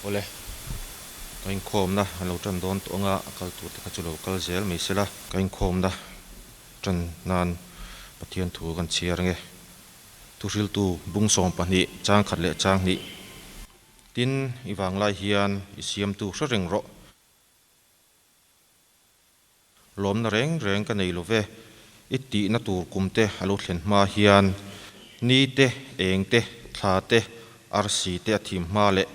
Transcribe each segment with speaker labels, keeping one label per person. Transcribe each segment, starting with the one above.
Speaker 1: Awle, ka inkhawmna an lo tan dawn tawh anga a kal tur te kha chu lo kal zel mai sela. Ka inkhawmna tan nan Pathian thu kan chhiar ange. Thuhriltu bung 12 chang khat leh chang hnih. Tin, i vanglai hian i siamtu hre reng rawh. Lawmna reng reng ka nei lo ve. I tihna tur kum te a lo thlen hma hian ni te, eng te, thla te, arsi te a thim hma leh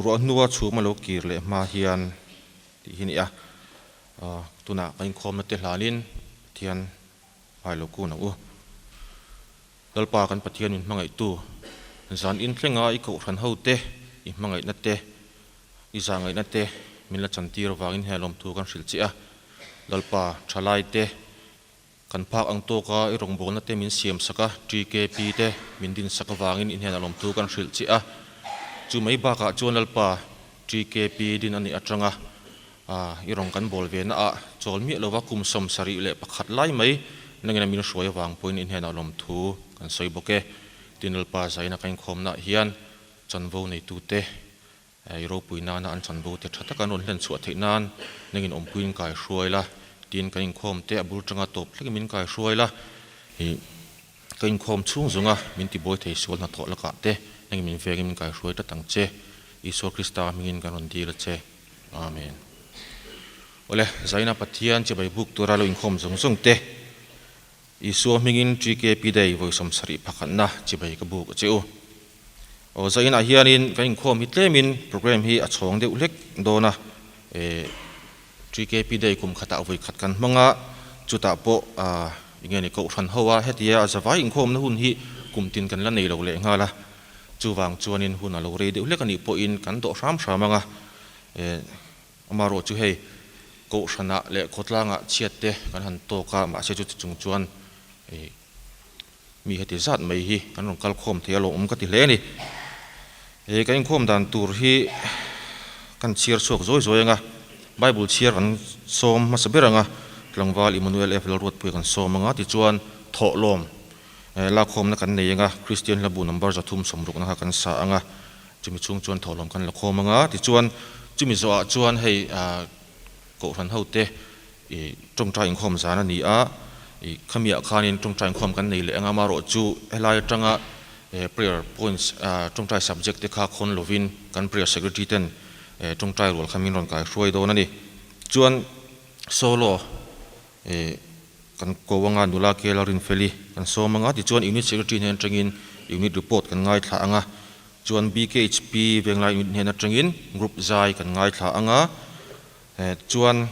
Speaker 1: ruah hnua chhum a lo kir leh hma hian tih hi a ni a. Tunah kan inkhawmna te hlanin Pathian hmai lo kun ang u. Lalpa kan Pathian min hmangaihtu, zan inthlenga i kohhran ho te, i hmangaihna te, I zahngaihna te min la chantir avangin he lawmthu kan hrilh che a, Lalpa, thalai te, kan phak ang tawka i rawngbawlna te min siam sak a, TKP te min din sak avangin i hnenah lawmthu kan hrilh che a. Chu mai bakah chuan Lalpa, TKP din a nih atanga i rawn kan bawl ve naah chawl miah lova kum 71 lai mai nangin a min hruai avang pawhin i hnenah lawmthu kan sawi bawk e. Tin, Lalpa zaina ka inkhawmnaah hian chanvo neitute I ropui nana an chanvo te tha taka an rawn hlen chhuah theih nan nangin awmpuiin kai hruai la, tiin kan inkhawm te a bul tanga tawp thlengin min kai hruai la. I ka inkhawm chhung zunga min tibuai thei sual hnathawh lakah te nangin min vengin min kai hruai tlat ang che. Isua Krista hmingin kan rawn dil a che. Amen. Awle, Zaina Pathian chibai buk tura lo inkhawm zawng zawng te, Isua hmingin TKP Day vawi 70 phakhatna chibai ka buk a che u. Aw zainah hianin kan inkhawm hi tlemin program hi a chhawng deuh hlek dawn a, eh TKP Day kum khatah vawi khat kan hmang a, chutah pawh ah enge ni kohhran ho a hetia a zavai inkhawmna hun hi kum tin kan la nei lo leh nghal a, chuvang chuanin hun a lo rei deuh hlek a nih pawhin kan dawh hram hram ang a, eh amarawh chu hei kohhranah leh khawtlangah chhiat te kan han tawk a, mahse chuti chung chuan eh. Mi heti zat mai hi kan rawn kal khawm thei a lawmawm ka ti hle a ni. He kan inkhawm dan tur hi kan chhiar chhuak zawi zawi ang a, Bible chhiar kan sawm hmasa ber ang a, tlangval Immanuel F. Lalruatpuia kan sawm ang a, tichuan thawhlawm lakhawmna kan nei ang a, Kristian hlabu number 360 kha kan sa ang a, chumi chhung chuan thawhlawm kan la khawm ang a, tichuan chumi zawhah chuan hei Kohhran hote i tawngtai inkhawm zan a ni a, i khamiah khanin tawngtai inkhawm kan nei leh ang a, amaherawh chu helai atanga prayer points tawngtai subject te kha khawn lovin kan prayer secretary ten tawngtai rual kha min rawn kai hruai dawn a ni. Chuan solo kan ko anga nula Kela Rinfeli kan sawm anga, tichuan unit secretary hnen atangin unit report kan ngaithla anga, chuan BKHP Venglai unit hnen atangin group zai kan ngaithla anga, Chuan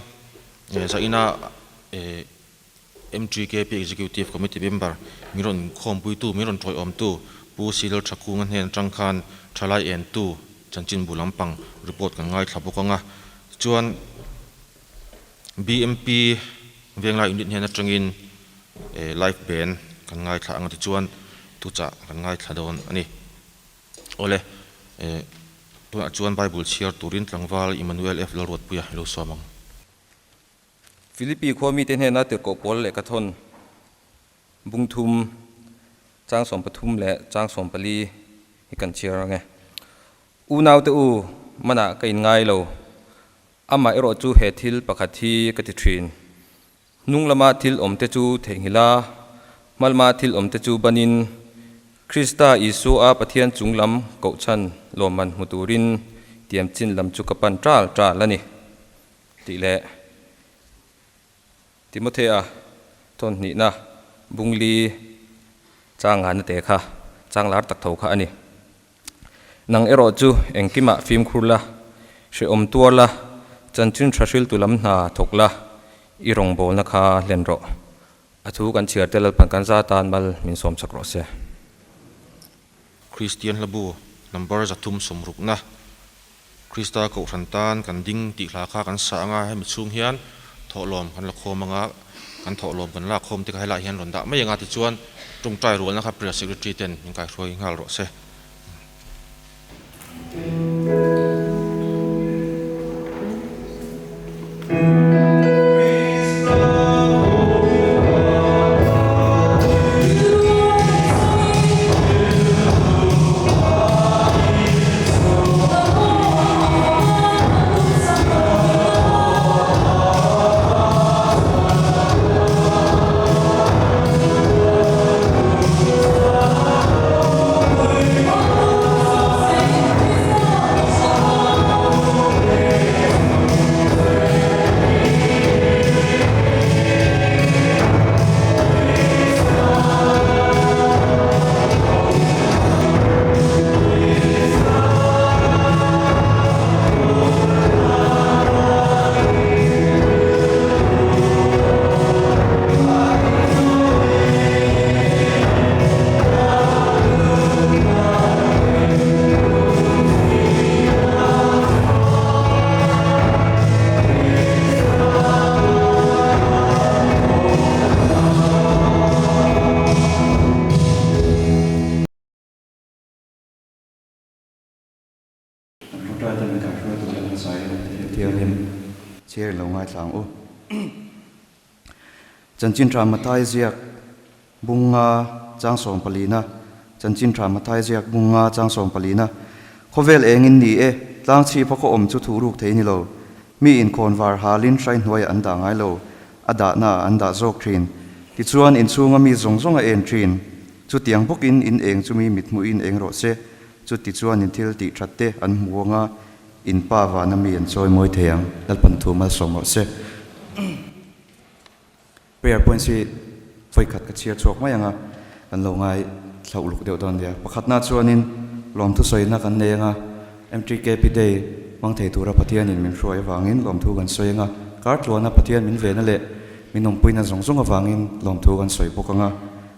Speaker 1: Zaina MTKP Executive Committee member min rawn khawmpuitu, min rawn tawiawmtu Pu Silal Thakunga hnen atang khan thalai entu chanchinbu lampang report kan ngaithla bawk ang a. Chuan BMP Venglai Unit hnen atangin live band kan ngaithla ang a, tichuan thuchah kan ngaithla dawn a ni. Awle, tunah chuan Bible chhiar turin tlangval Immanuel F. Lalruatpuia i lo sawm ang.
Speaker 2: Philippi khua mite hnena tirhkoh pawl leh kathawn bung thum, chang 13 leh chang 14 hi kan chhiar ang e. Unaute u, manah ka inngai lo. Amah erawh chu he thil pakhat hi ka ti thin. Hnung lama thil awmte chu theihnghilh a, hma lama thil awmte chu banin, Krista Isua Pathian chung lam kohchhan lawmman hmu turin tiam chin lam chu ka pan ṭal ṭal a ni, tih leh Timothea thawn hnihna bungli chang ngana te kha chang lar tak tho kha a ni. Nang erawh chu engkimah fimkhur la, hrehawm tuar la, chanchin tha hriltu lam hna thawk la, i rawngbawlna kha hlen rawh. A thu kan chhiar te Lalpan kan za tan mal min sawm chak rawh se.
Speaker 1: Kristian hlabu number 360na Krista Kohhran tan kan ding tih hla kha kan sa anga hemi chhung hian thawhlawm kan la khawm anga kan thawhlawm kan lak khawm te kha helaiah hian rawn dah mai anga tichuan tawngtai rualna kha Prayer Secretary ten min kaihruai nghal rawh se.
Speaker 3: Chhiar in lo ngaithla ang u. Chanchin Tha Mathai ziak bunga chang sawmpalina Chanchin Tha Mathai ziak bunga chang sawmpalina Khawvel engin ni e, tlang chhip a khaw awm chu thuh ruk thei ni lo. Mi inkhawn var halin hrai hnuaiah an dah ngai lo, a dahna ah an dah zawk thin. Tichuan inchhunga mi zawng zawng a en thin. Chutiang bawkin in eng chu mi mithmuhin eng rawh se, chutichuan in thil tih that te an hmu anga In pa vana mi an chawi mawi thei ang, Lalpan thu malsawm rawh se. Prayer points hi vawikhat ka chhiar chhuak mai anga kan lo ngai thla uluk deuh dawn nia. Pakhatna chuanin lawmthu sawina kan nei anga MTKP Day hmang thei tura Pathianin min hruai avangin lawmthu kan sawi anga, kar tluana Pathian min vena leh min awmpuina zawng zawng avangin lawmthu kan sawi bawk anga,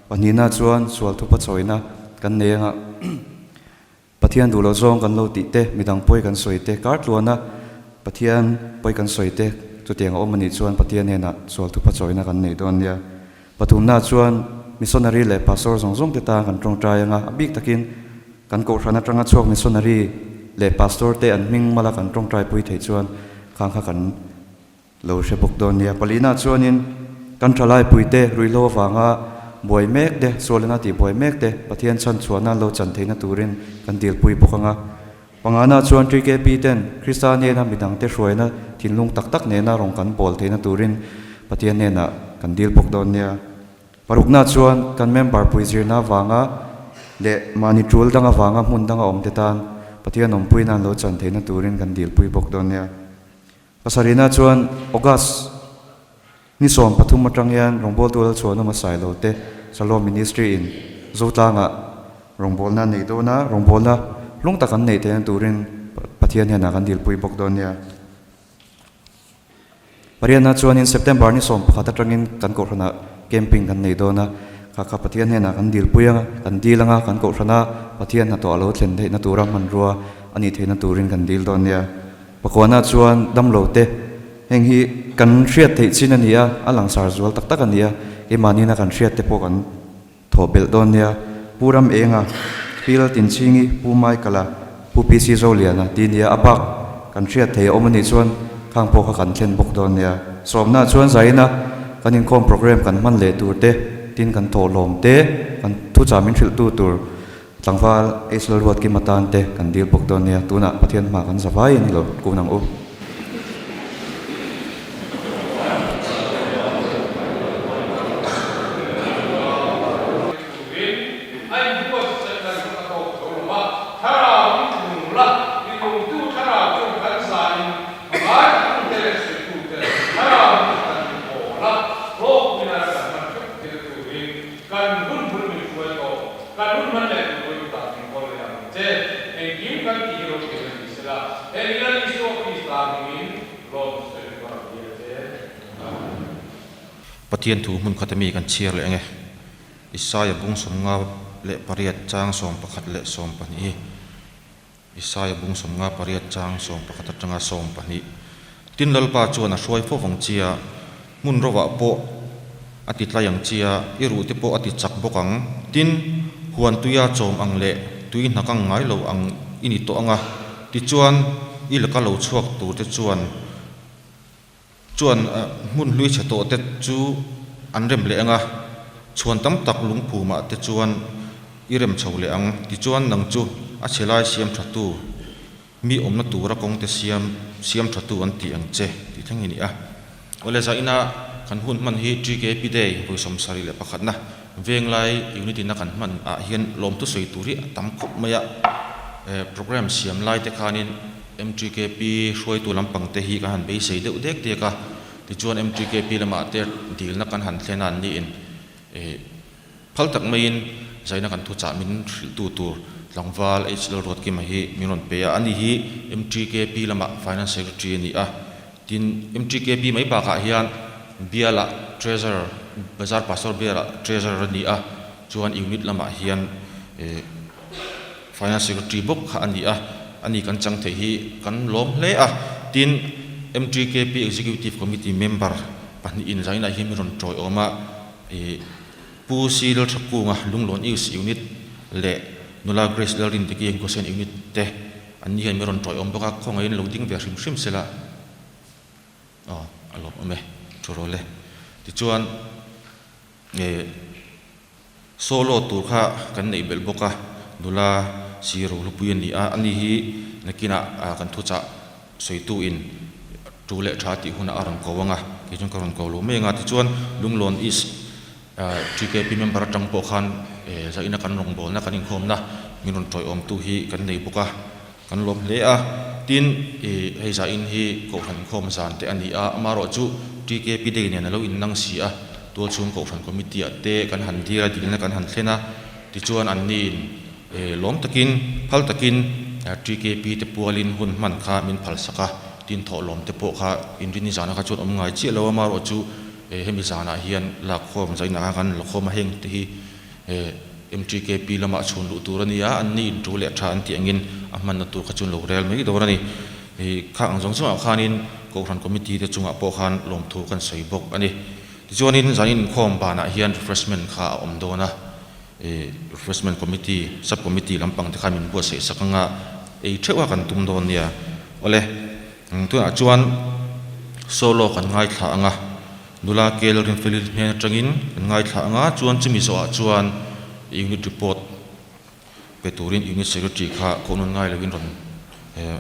Speaker 3: pahnihna chuan sual thupa chawina kan nei anga. Pathian duh loh zawng kan lo tih te, midang pawi kan sawi te, kar tluana Pathian pawi kan sawi te, chutiang a awm a nih chuan Pathian hnenah sual thupa chawina kan nei dawn nia. Pathumna chuan missionary leh pastor zawng zawng te tan kan tawngtai anga, a bik takin kan kohhran atanga chhuak missionary leh pastor te an hming mala kan tawngtai pui theih chuan khang kha kan Lo hre bawk dawn nia. Palina chuanin kan thalai puite ruihhlo avanga buai mek te, sualina tih buai mek te Pathian chhan chhuahna an lo chan theihna turin kan dilpui bawk ang a. Pangana chuan TKP ten Krista hnena midangte hruaina thinlung tak tak nena rawn kan bawl theihna turin Pathian hnenah kan dil bawk dawn nia. Parukna chuan kan member pui zirna avanga leh mahni tul dang avanga hmun danga awmte tan Pathian awmpuina an lo chan theihna turin kan dilpui bawk dawn nia. Pasarihna chuan August ni 13 atang hian rawngbawltu Lalchhuana hmasa lo te Shalom Ministry in Zotlangah rawngbawlna an nei dawn a, rawngbawlna hlung tak an neih theihna turin Pathian hian a kan dilpui bawk dawn nia. Pariatna chuanin September ni 11 atangin kan kohhranah camping kan nei dawn a, kha kha Pathian hnenah kan dilpui anga, kan dil anga kan kohhrana Pathian hnathawh a lo thlen theihna tura hmanrua a nih theihna turin kan dil dawn nia. Pakhuana chuan damlo te, heng hi kan hriat theih chin a ni a, a langsar zual tak tak a ni a, keimahniina kan hriat te pawh kan thawh belh dawn nia. Pu Ram Enga, Pi Laltinchingi, Pu Michael-a, Pu PC Zoliana ti nia a bak kan hriat theih a awm a nih chuan khang pawh kha kan thlen bawk dawn nia. Sawmna chuan zaina kan inkhawm program kan hman leh tur te, tin kan thawhlawm te, kan thuchah min hrilhtu tur, Tlangval Israel ruat kim atan te kan dil bawk dawn nia, tunah Pathian hma kan za vai a ni lo, kun ang u.
Speaker 4: Turin a inbuatsaih dan kha ka tawk tho lo a, thlarau in tlung la, mi lungtu thlarau chuan kan zain a ngai tute leh suitute thlarau in kan inbawl a, hlawkpuina kan hman hrep thil turin Kan hun bul min hruai tawh, kan hun hman leh tur pawhin tah min kawl leh ang che. Engkim kan tih hi ropui na ni sela, he Lal Isua Krista hmingin lawm sawi ka rawn bia che. Amen.
Speaker 1: Pathian thu hmun khat ami kan chhiar leh ange. Isaia bung 58 chang 11 leh 12 hi. Isaia bung 58 chang 11 atanga 12. Tin Lalpa chuan a hruai fo vang chia, hmun rovah pawh a ti tlai ang chia, i ruh te pawh a ti chak bawk ang. Tin, huan tuia chawm ang leh tui hnakang ngai lo ang i ni tawh ang a, tichuan i laka lo chhuak tur te chuan Chuan hmun hlui chhe tawh te chu an rem leh ang a, chhuan tam tak lungphumah te chuan i rem chho leh ang. Tichuan nang chu a chhe lai siam tha tu, mi awmna tura kawng te siam siam tha tu an tih ang che tih thleng hi a ni a. Awle zaina kan hun hman hi TKP Day vawi 71 na Venglai Unit ina kan hman ah hian lawmthu sawi tur hi a tam khawp mai a, program siam lai te khanin MTKP hruaitu lampang te hi kan han beisei deuh dek dek a, tichuan MTKP lamah te dilna kan han thlen a an niin phal tak maiin zaina kan thuchah min hrilhtu tur tlangval H Lalruatkima hi min rawn pe a, ani hi MTKP lamah Finance Secretary a ni a, tin MTKP mai bakah hian bialah Treasurer, Bazar Pastor bialah Treasurer a ni a, chuan Unit lamah hian Finance Secretary bawk kha a ni a, ani kan chang theih hi kan lawm hle a. Tin, MTKP Executive Committee member pahnihin zainah hian min rawn tawiawm a, ih Pu C Lalthakunga Lunglawn Youth Unit leh Nula Grace Lalrindiki Gosen Unit te an ni hian min rawn tawiawm bawk a, khawngaihin lo ding ve hrim hrim sela. Aw, a lawm awm e, thu rawh le. Tichuan, eh, solo tur kha kan neih belh bawk a, nula si rohlupui a ni a, ani hi nakinah kan thuchah sawitu in tu leh tha tih hunah a rawn ko ang a, kei chuan ka rawn ko lo mai ang a. Tichuan, Lunglawn East TKP member atang pawh khan zaina kan rawngbawlna kan inkhawmna min rawn tawiawmtu hi kan nei bawk a. Kan lawm hle a, tin, i hei zain hi Kohhran inkhawm zan te a ni a, amaherawhchu TKP Day nen a lo innang si a, tualchhung Kohhran Committee ah te kan han dil a, dilna kan han thlen a, tichuan an niin lawm takin, phal takin TKP te pualin hun hman kha min phalsak a, tin thawhlawm te pawh kha inrini zanah kha chuan awm ngai chiah lo, amaherawhchu hemi zanah hian lakkhawm zainah khan kan lakhawm a, heng te hi He MTKP lamah chhun luh tur a ni a, an ni in tu leh tha an tih angin a hmanna tur kha chuan lo rel mai dawn a ni. Hei kha ang zawng zawngah khanin Kohhran Committee te chungah pawh khan lawmthu kan sawi bawk a ni. Tichuanin zanin inkhawm banah hian refreshment kha a awm dawn a, refreshment committee, sub committee lampang te khan min buatsaih sak anga ei theuh a kan tum dawn nia. Awle, tunah chuan solo kan ngaithla ang a. Nula kel rinfelin hnen atangin an ngaithla ang a, chuan chumi zawhah chuan unit report pe turin unit secretary kha kohnawn ngai lovin rawn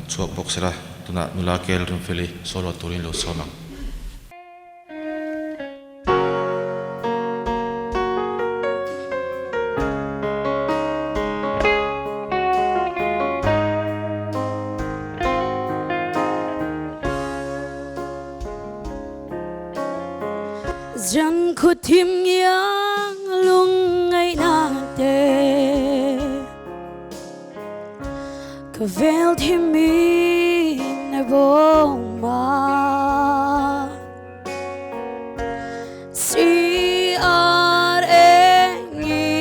Speaker 1: chhuak bawk sela, tunah nula kel rinfeli solo turin lo sawm ang.
Speaker 5: Zan khaw thim ngiang lungngaihna te Ka vel thim in a bawng ma Si ar engi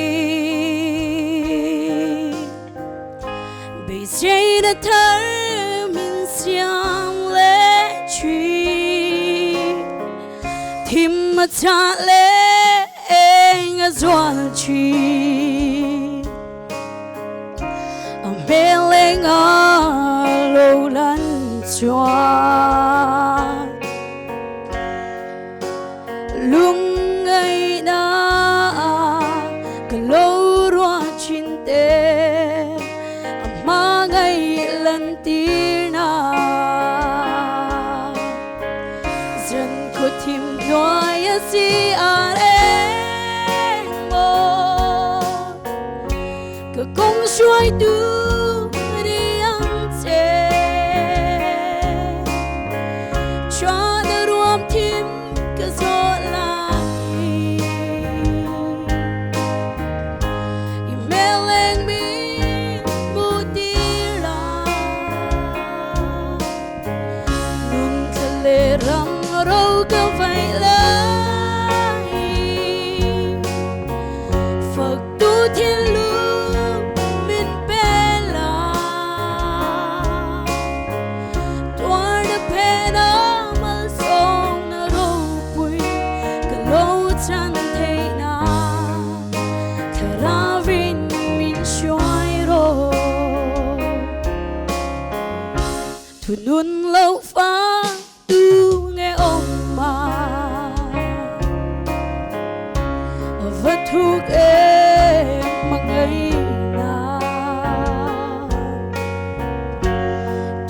Speaker 5: Beiseina thar min siam leh thin Thim a chah leh eng a zual thin A hmel eng a lo lan chuan Lungngaihna ka lo ruah thin te a hmangaih lantirna Zan khaw thim hnuai a si a reng maw Ka kawng hruaitu ni ang che Chuan a ruam thim ka zawh lai I hmel eng min hmuh tir la Nun thla leh ram ro ka vaih lai Fak tu thinlung min pe la Tuarna phena malsawmna ropui ka lo chan theihna Thlarauin min hruai rawh Thunun loh fa tu nge awm a Va thuk em hmangaihna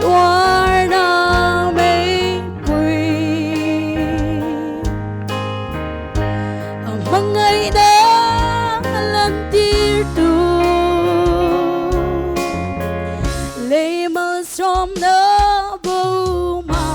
Speaker 5: Tuarna meipui A hmangaihna lantir tu Lei malsawmna bo ma.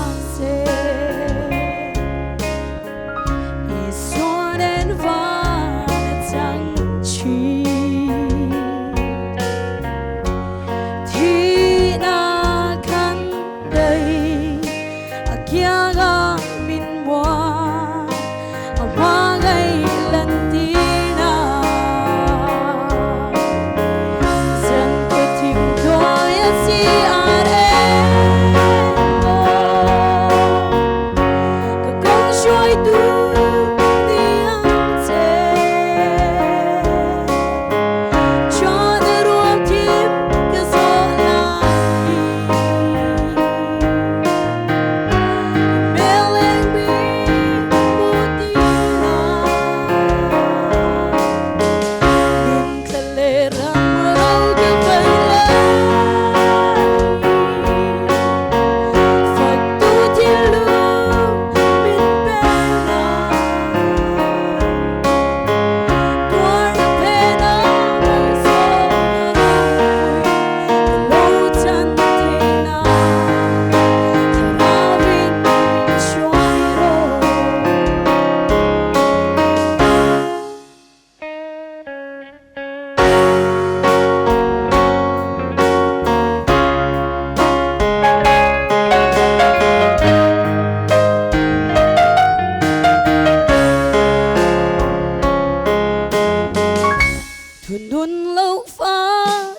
Speaker 5: Lo fa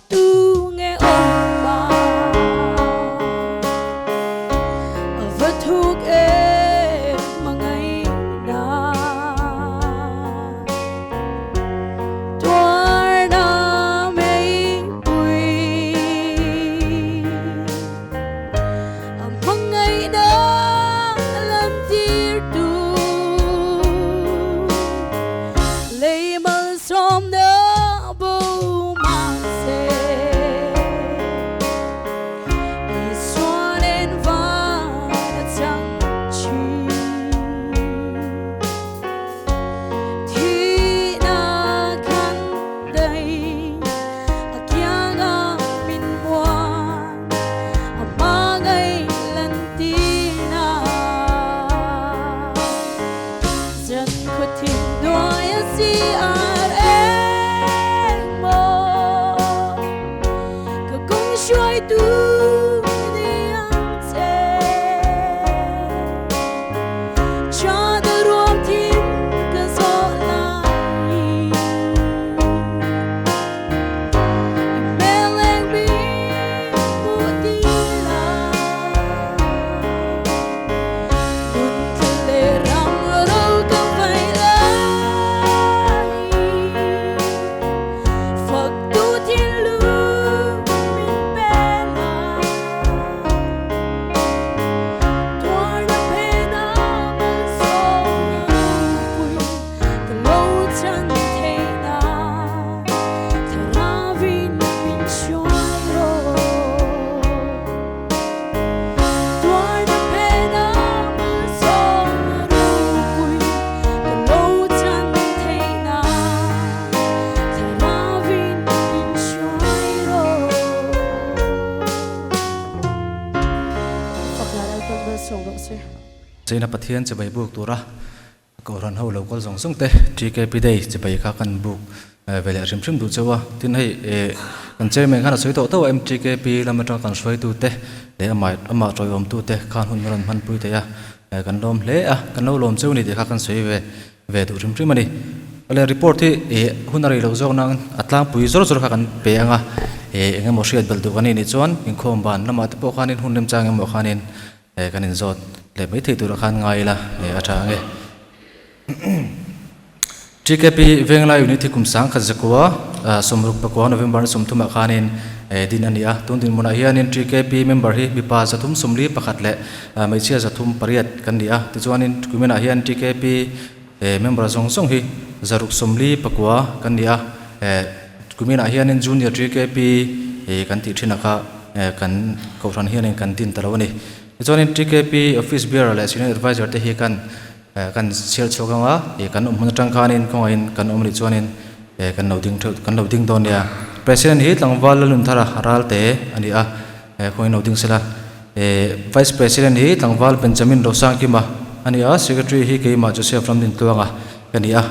Speaker 5: tu nge awm a a va thuk em a ngaihna tuarna meipui a hmangaihna lantir tu lei malsawmna bo mahse Isuanin van a chang thin. Thihna kan daih a kianga min muan a hmangaih lantirna. Zan khaw thim hnuai a si ar engmaw ka kawng hruaitu ni ang che. Chana ruam thim ka zawh lai i hmel eng min hmuh tir la. Nun thla leh ram ro ka vai lai fak tu thinlung min pe la. Tuarna phena malsawmna ropui ka lo chan theihna Thlarauin min hruai rawh. Tuarna phena malsawmna ropui ka lo chan theihna Thlarauin min hruai rawh. Fakna Lalpan malsawm rawh se.
Speaker 6: China Pathian chibai buk tura Kohhran ho lo kal zawng zawng te TKP Day chibai kha kan buk ve leh hrim hrim duh cheu a. Tin hei kan chairman khan a sawi tawh tawh a MTKP lam atanga kan hruaitu te leh amah amah tawiawmtu te khan hun rawn hmanpui thei a kan lawm hle a, kan lo lawm cheu ni tih kha kan sawi ve ve duh hrim hrim a ni. Awle report hi hun a rei loh zawk nan a tlangpui zawr zawr kha kan pe ang a, eng emaw hriat belh duh kan nih nih chuan inkhawm ban lamah te pawh khanin hun remchang emaw khanin kan inzawt leh mai thei turah khan ngai ila a tha ang e. TKP Venglai Unit hi kum sangkhat zakua 69 November ni 30 ah khanin din a ni a. Tun dinhmunah hianin TKP member hi mipa 341 leh hmeichhia 308 kan ni a. Tichuanin kuminah hian TKP member zawng zawng hi 649 kan ni a. Kuminah hianin Junior TKP kan tih thin a kha kan kohhran hianin kan din ta lo a ni. Tichuanin TKP Office Bearer leh Senior Adviser te hi kan kan chhiar chhuak ang a, kan awm hmun atang khanin kawngaihin kan awm anih chuanin kan lo ding theuh kan lo ding dawn nia. President hi tlangval Lalnunthara Ralte a ni a, kawngaihin lo ding sela. Vice President hi tlangval Benjamin Rosangkima a ni a, Secretary hi keimah Joseph Ramdintluanga ka ni a,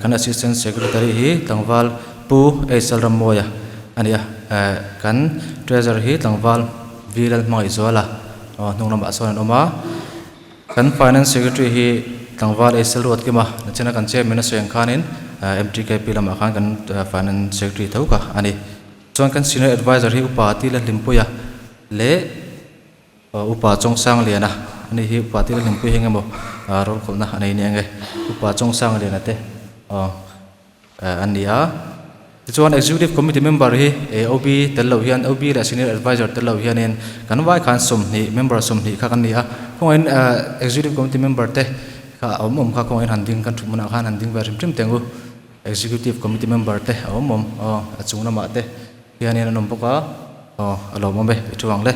Speaker 6: kan Assistant Secretary hi tlangval Pu H Lalrammawia a ni a, kan Treasurer hi tlangval V Lalhmangaihzuala hnung lamah sawn an awm a, kan Finance Secretary hi tlangval H Lalruatkima nachina kan Chairman a sawi ang khanin MTKP lamah khan kan Finance Secretary tho kha a ni. Chuan kan Senior Adviser hi Upa Tila Hlimpuia leh Upa Chawngsangliana a ni hi. Upa Tila Hlimpuia hi engemaw rawlkhawlhna a nei nia nge Upa Chawngsangliana te an ni a. Tichuan Executive Committee member hi OB tel lo hian OB leh Senior Adviser tel lo hianin kan vai khan 20 member 20 kha kan ni a. Kawngaihin Executive Committee member te kha a awm awm kha kawngaihin han ding kan thut hmunah khan han ding ve hrim hrim teng u. Executive Committee member te a awm awm aw a chung lamah te hianin an awm bawk a aw a lawmawm e i thu ang le.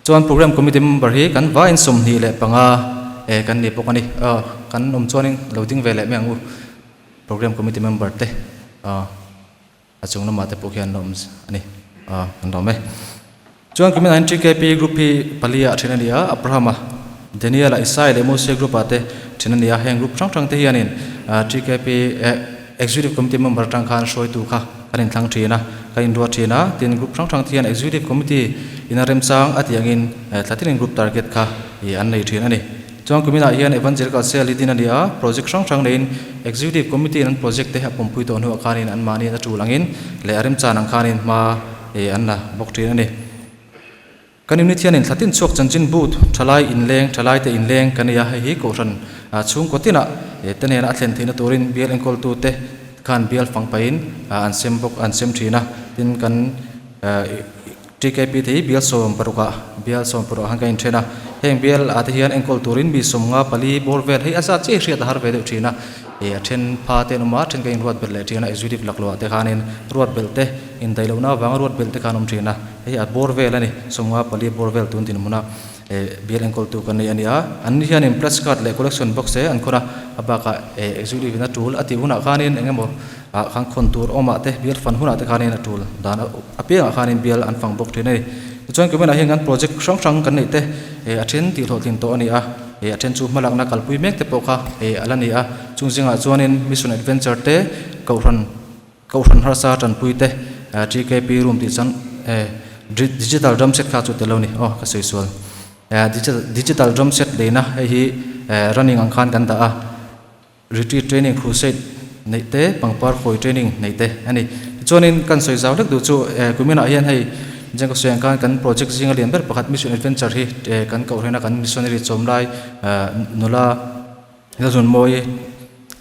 Speaker 6: Chuan Program Committee member hi kan vaiin 25 e kan ni bawk a ni aw kan awm chuanin lo ding ve leh mai ang u Program Committee member te aw a chung lamah te pawh khian an la awm a ni aw kan lawm e. Chuan kumin ah hian TKP group hi pali ah then a ni a, Abrahama, Daniela, Isaiah leh Mosia group ah te then a ni a, heng group hrang hrang te hianin TKP Executive Committee member atang khan hruaitu kha kan inthlang thin a, kan inruat thin a, tin group hrang hrang te hian Executive Committee in a remchang a tih angin thla tinin group target kha an nei thin a ni. Chuan kuminah hian Evangelical Cell hi din a ni a, project hrang hrang neiin Executive Committee in an project te a pawmpui tawh hnuah khanin anmahni a tul angin leh a remchan ang khanin hma an la bawk thin a ni. Kan unit hianin thlatin chhuak chanchin booth thalai inleng thalai te inleng kan nei a, hei hi kohhran chhungkaw tinah te nena a thlen theihna turin bial enkawltu te khan bial fang pahin an sem bawk an sem thin a, tin kan TKP te hi bial 16 ah bial 16 ah khan kan inthen a, heng bial ah te hian enkawl turin mi 54 bawr vel hei a zat chiah hi hriat a har ve deuh thin a, a then pha te an awm a, a then kan inruat belh leh thin a, executive laklawh ah te khanin ruat belh te indaih lohna avanga ruat belh te khan awm thin a. Hei a bawr vel a ni, 54 bawr vel tun dinhmuna bial enkawltu kan nei a ni a. An ni hianin pledge card leh collection box te an khawn a, a bakah executive in a tul a tih hunah khanin eng emaw ah khan khawn tur awmah te, bial fan hunah te khanin a tul dan apiangah khanin bial an fang bawk thin a ni. Tichuan kuminah hian kan project hrang hrang kan neih te a then tih hlawhtlin tawh a ni a, a then chu hmalakna kalpui mek te pawh kha a la ni a. Chung zingah chuanin Mission Adventure te, Kohhran Kohhran harsa tanpui te TKP room tih chuan digital drum set kha chu tel lo ni aw ka sawi sual digital drum set leina hei hi running ang khan kan dah a retreat training crusade neih te pangpar khawi training neih te a ni tichuanin kan sawi zau hlek duh chu kuminah hian hei Jeng ka sawi ang khan kan project zinga lian ber pakhat mission adventure hi kan kohhrena kan missionary chawm lai nula Lalzunmawi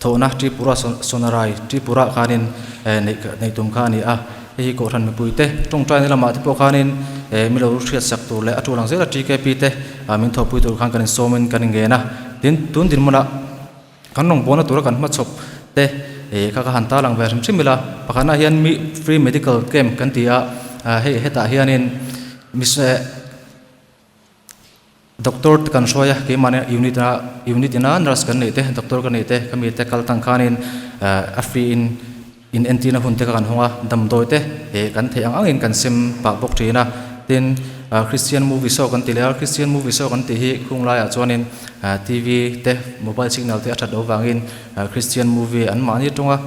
Speaker 6: thawhna Tripura Sonarai Tripura khanin neih tum kha a ni a, hei hi Kohhran mipuite tawngtaina lamah te pawh khanin mi lo hriatsak tur leh a tul ang zela TKP te min thawhpui tur khan kan insawmin kan inngen a, tin tun dinhmunah kan rawngbawlna tura kan hmachhawp te kha ka han tarlang ve hrim hrim ila, pakhatna hian mi free medical camp kan ti a, hei hetah hianin Doctor te kan hruai a, keimahni unit a unit ina nurse kan neih te, doctor kan neih te, ka mite kal tang khanin a free in in entirna hun te kha kan hawng a, damdawi te eh kan theih ang angin kan sem pah bawk thin a. Tin, Christian movie show kan ti leh a, Christian movie show kan tih hi khung laiah chuanin TV te mobile signal te a that loh vangin Christian movie an mahni tawnga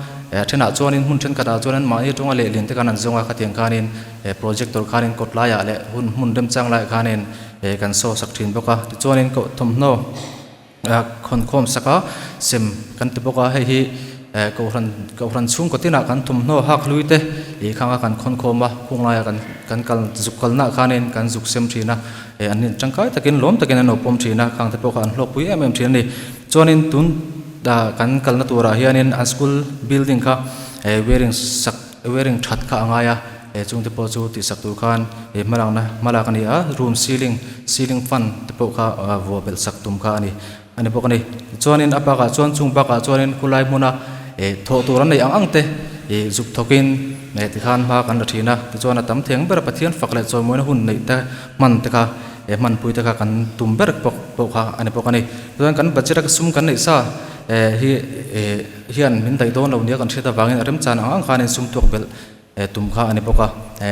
Speaker 6: thenah chuanin hmun thenkhatah chuan an mahni tawnga lehlin te khan an zawng a, khatiang khanin He projector khanin kawt laiah leh hun hmun remchang laiah khanin eh kan saw sak thin bawk a, tichuanin koh thawmhnaw ah khawnkhawm sak a sem kan ti bawk a, hei hi eh kohhran kohhran chhungkaw tinah kan thawmhnaw hak hlui te ih khanga kan khawnkhawm a, kung laiah kan kan kal zuk kalnaah khanin kan zuk sem thin a, eh an in tangkai takin lawm takin an lo pawm thin a, khang te pawh kha an hlawkpui em em thin a ni. Chuanin tun ah kan kalna turah hianin an school building kha eh wiring sak Wearing that kha a ngai a, he chungte pawh chu tihsak tur khan he hmalakna hmalak a ni a, room ceiling, ceiling fan te pawh kha vuah belh sak tum kha a ni a ni bawk a ni. Tichuanin a bakah chuan chung bakah chuanin khulai hmuna eh thawh tur an neih ang ang te ih zuk thawkin eh tikhan hma kan la thin a, tichuan a tam theng ber a Pathian fak leh chawimawina hun neih te hman te kha eh hmanpui te kha kan tum ber bawk pawh kha a ni bawk a ni. Tichuan kan budget a sum kan neih sa eh hi eh. Hian min daih dawn lo nia kan hriat avangin a remchan ang ang khanin sum tuak belh tum kha a ni bawk a.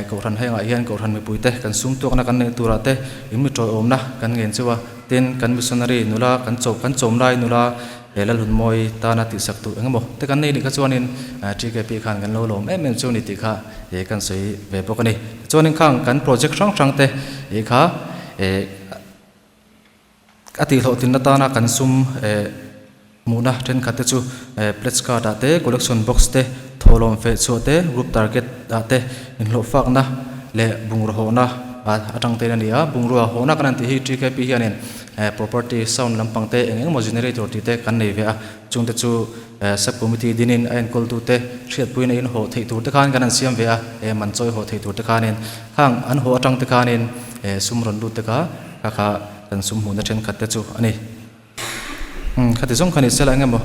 Speaker 6: Kohhran hengah hian Kohhran mipuite kan sum tuakna kan neih turah te in mi tawiawmna kan ngen cheu a, tin kan missionary nula kan chawp kan chawm lai nula Lalhunmawi tana tihsak duh eng emaw te kan nei nih kha chuanin TKP khan kan lo lawm em em cheu ni tih kha kan sawi ve bawk a ni. Tichuanin khang kan project hrang hrang te kha A tihhlawhtlinna tana kan sum hmuhna thenkhat te chu pledge card ah te, collection box te, thawhlawm feh chhuah te, group target ah te, inhlawhfakna leh bungraw hawhna atang tein a ni a. Bungrua hawhna kan han tih hi TKP hianin property, sound lampang te, eng engemaw generator tih te kan nei ve a, chungte chu sub committee dinin a enkawltute hriatpuina in hawh theih tur te khan kan han siam ve a, man chawi hawh theih tur te khanin khang an hawh atang te khanin sum rawn lut te kha Kha kha kan sum hmuhna thenkhat te chu a ni. Umm khati zawng kha ni sela eng emaw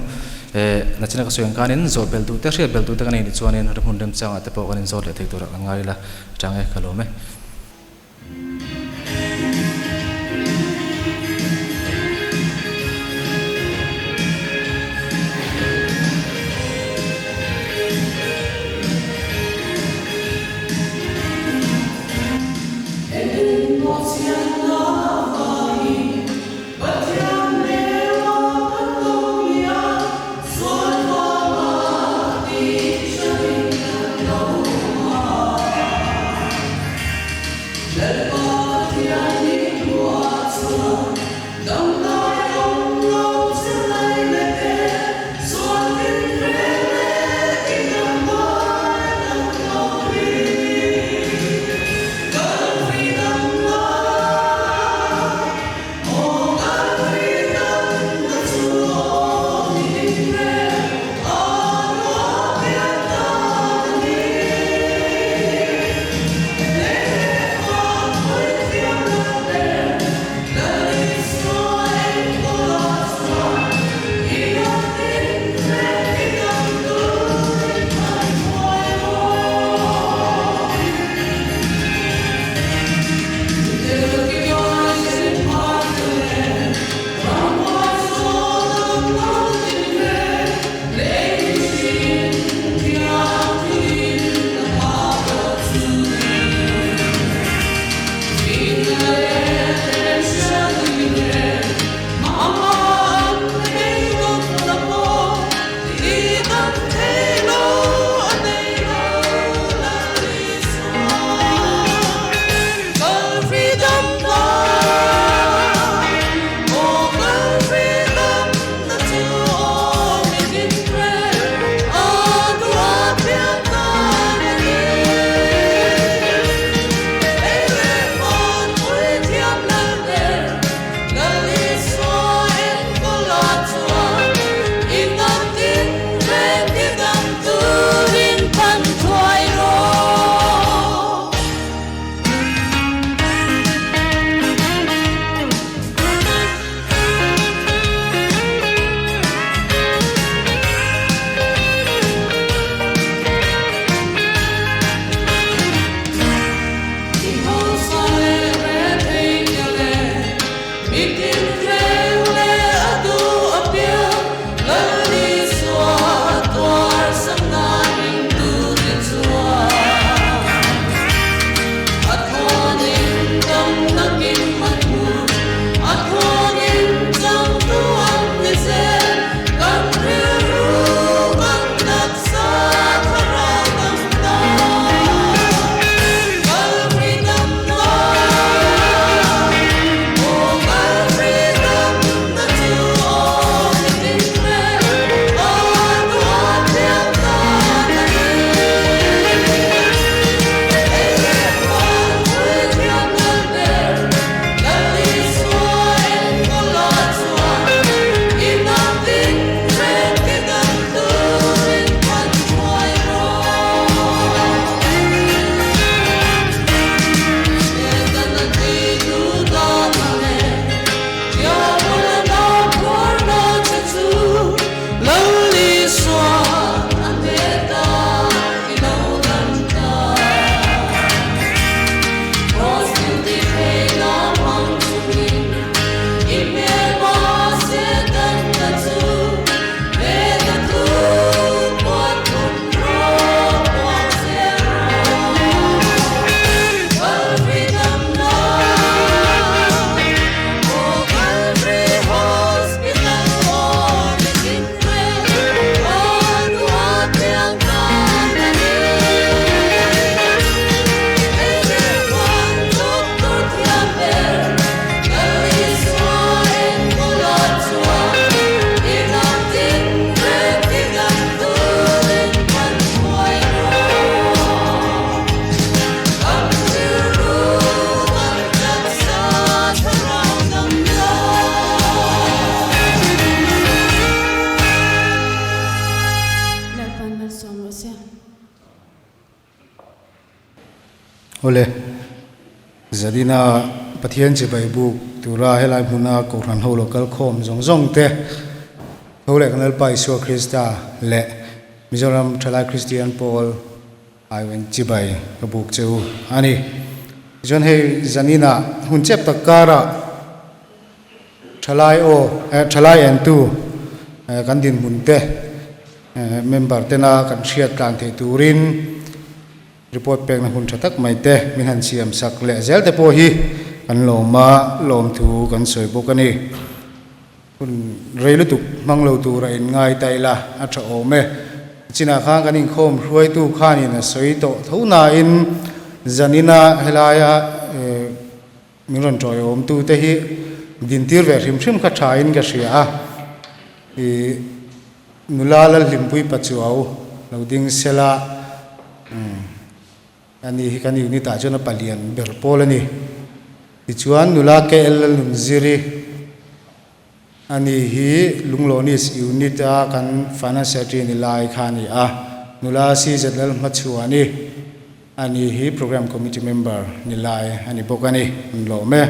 Speaker 6: eh nachina ka sawi ang khanin zawh belh duh te hriat belh duh te ka nei ni chuanin ri hmun remchangah te pawh kan inzawt leh thei turah kan ngai ila chang e ka lawm e.
Speaker 7: Awle, Zanina Pathian chibai buk tura helai hmuna Kohhran ho lo kal khawm zawng zawng te tho leh kan Lalpa Isua Krista leh Mizoram Thalai Kristian Pawl aiin chibai ka buk che u a ni. Tichuan hei Zanina hun chep tak karah Thalai aw thalai entu kan dinhmun te member tena kan hriat tlan theih turin Report pekna hun tha tak mai te min han siam sak leh zel te pawh hi kan lawm a, lawmthu kan sawi bawk a ni. Hun rei lutuk hmang lo tura in ngai ta ila a tha awm e. Chinah khan kan inkhawm hruaitu khanin a sawi tawh tho nain zanina helaia min rawn tawiawmtu te hi dintir ve hrim hrim kha thain ka hria a. Ih nula Lalhlimpui Pachuau lo ding sela umm ani hi kan unit ah chuan a palian ber pawl a ni. Tichuan nula KL Lalnunziri ani hi Lunglonis unit a kan finance secretary ni lai kha a ni a. Nula CZ Lalhmachhuani ani hi program committee member ni lai a ni bawk a ni. An lawm e.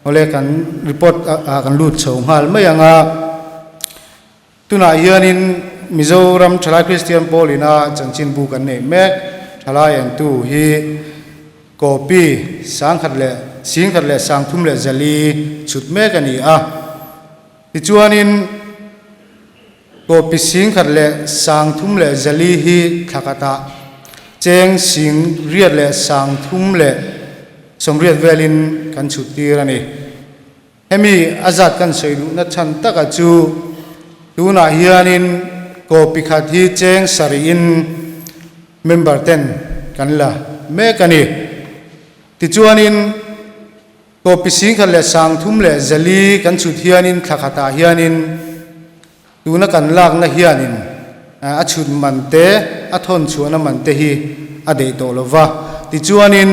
Speaker 7: Awle kan report ah kan lut chho nghal mai ang a. Tunah hianin Mizoram Thalai Kristian Pawl ina chanchinbu kan neih mek Thalai entu hi copy sangkhat leh singkhat leh sangthum leh zali chhut mek a ni a. Tichuanin copy singkhat leh sangthum leh zali hi thlakhatah cheng sing riat leh sangthum leh sawmriat velin kan chhut tir a ni. Hemi a zat kan sawi duhna chhan taka chu tunah hianin copy khat hi cheng sarihin member ten kan la mek a ni. Tichuanin copy singkhat leh sangthum leh zali kan chhut hianin thla khatah hianin tuna kan lakna hianin a chhut man te, a thawn chhuahna man te hi a deih tawh lo va. Tichuanin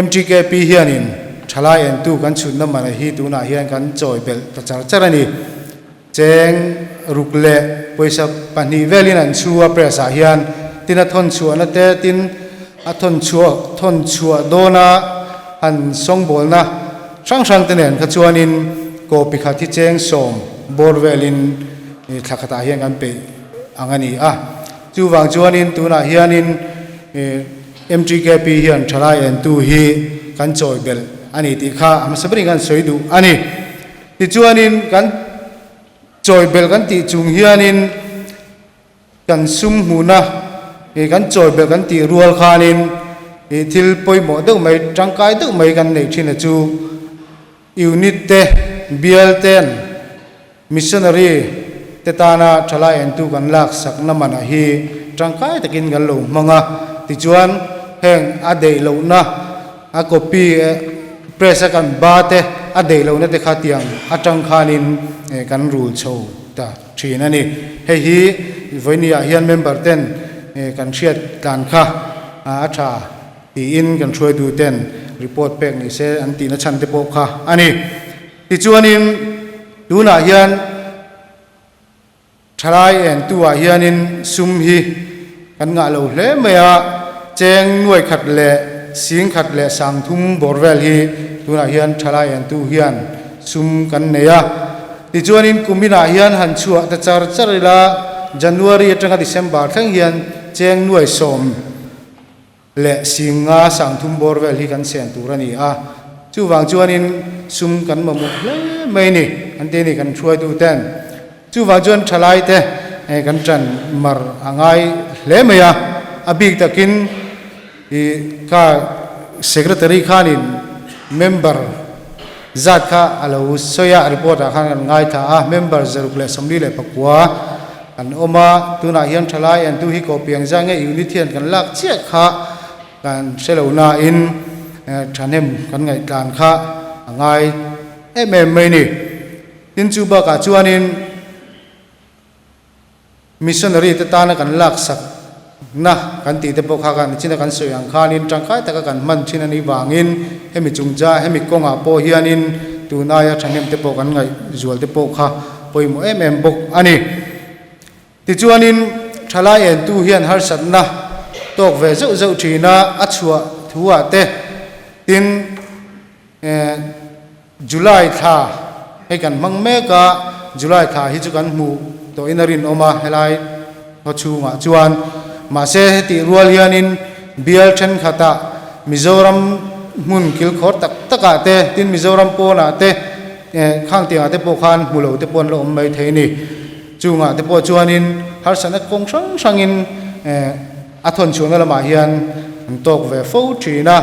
Speaker 7: MTKP hianin thalai entu kan chhutna man hi tunah hian kan chawi belh ta char char a ni. Cheng ruk leh pawisa pahnih velin an chhu a press ah hian tin a thawn chhuahna te tin a thawn chhuah thawn chhuah dawna han sawngbawlna hrang hrang te nen kha chuanin copy khat hi cheng sawm bawr velin thla khatah hian kan peih ang a ni a. Chuvang chuanin tunah hianin MTKP hian thalai entu hi kan chawi belh a ni tih kha a hmasa berin kan sawi duh a ni. Tichuanin kan chawi belh kan tih chung hianin kan sum hmuhna ih kan chawi belh kan tih rual khanin ih thil pawimawh deuh mai tangkai deuh mai kan neih thin a chu unit te bial ten missionary te tana thalai entu kan laksakna manah hi tangkai takin kan lo hmang a tichuan heng a deih lohna A copy press a kan ba te a deih lohna te kha tiang atang khanin kan rul chho ta thin a ni. Hei hi vawinia hian member ten kan hriat tlan kha a tha tiin kan hruaitu ten report pek ni se an tihna chhan te pawh kha a ni. Tichuanin tunah hian Thalai entu ah hianin sum hi kan ngah lo hle mai a, cheng nuai khat leh sing khat leh sang thum bawr vel hi tunah hian thalai entu hian sum kan nei a. Tichuanin kuminah hian han chhuah ta char char ila January atanga December thleng hian cheng nuai sawm leh sing nga sang thum bawr vel hi kan sen tur a ni a, chuvang chuanin sum kan mamawh hle mai ni an ti a ni kan hruaitu ten. Chuvang chuan thalai te kan tan mar a ngai hle mai a, a bik takin ih kha secretary khanin member zat kha a lo sawi a, report ah khan kan ngaithla a, member 149 An awm a, tunah hian thalai entu hi koh piang zah nge unit hian kan lak chiah kha kan hre lo nain thahnem kan ngaihtlan kha a ngai em em mai ni. Tin chu bakah chuanin missionary te tana kan laksak na kan tih te pawh kha kan chin a kan sawi ang khanin tangkai taka kan hman thin a nih vangin hemi chungcha hemi kawngah pawh hianin tunaia thahnem te pawh kan ngaihzual te pawh kha pawimawh em em bawk a ni. Tichuanin thalai entu hian harsatna tawk ve zeuh zeuh thin a, a chhuah thu ah te tin July thla hei kan hmang mek a, July thla hi chu kan hmuh tawhin a rinawm a helai khaw chhungah chuan. Mahse hetih rual hianin bial thenkhatah Mizoram hmun kilkhawr tak takah te tin Mizoram pawnah te khang tiangah te pawh khan hmu lo te pawh an la awm mai thei a ni. Chungah te pawh chuanin harsatna kawng hrang hrangin a thawn chhuahna lamah hian an tawk ve fo thin a.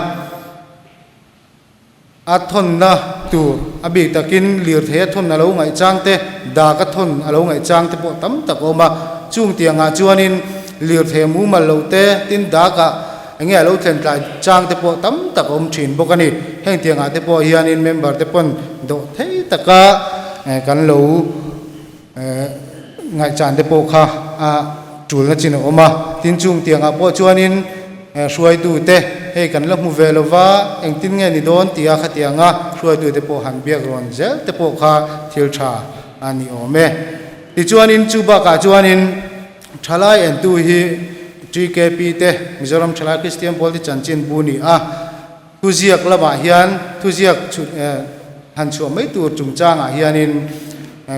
Speaker 7: A thawnna tur a bik takin lirthei a thawn a lo ngaih chang te, dak a thawn a lo ngaih chang te pawh tam tak a awm a. Chung tiangah chuanin lirthei a mumal loh te, tin dakah eng nge a lo thlen tlai chang te pawh tam tak a awm thin bawk a ni. Heng tiangah te pawh hianin member te pawn dawh thei taka kan lo Ngaihchan te pawh kha a tulna chin a awm a, tin chung tiangah pawh chuanin hruaitu te hei kan la hmu ve lo va, engtin nge ni dawn tia khatianga hruaitu te pawh han biak rawn zel te pawh kha thil tha a ni awm e. Tichuanin chu bakah chuanin Thalai entu hi TKP te, Mizoram Thalai Kristian Pawl te chanchin bu ni a, Thuziak lamah hian thuziak chhut han chhuah mai tur chungchangah hianin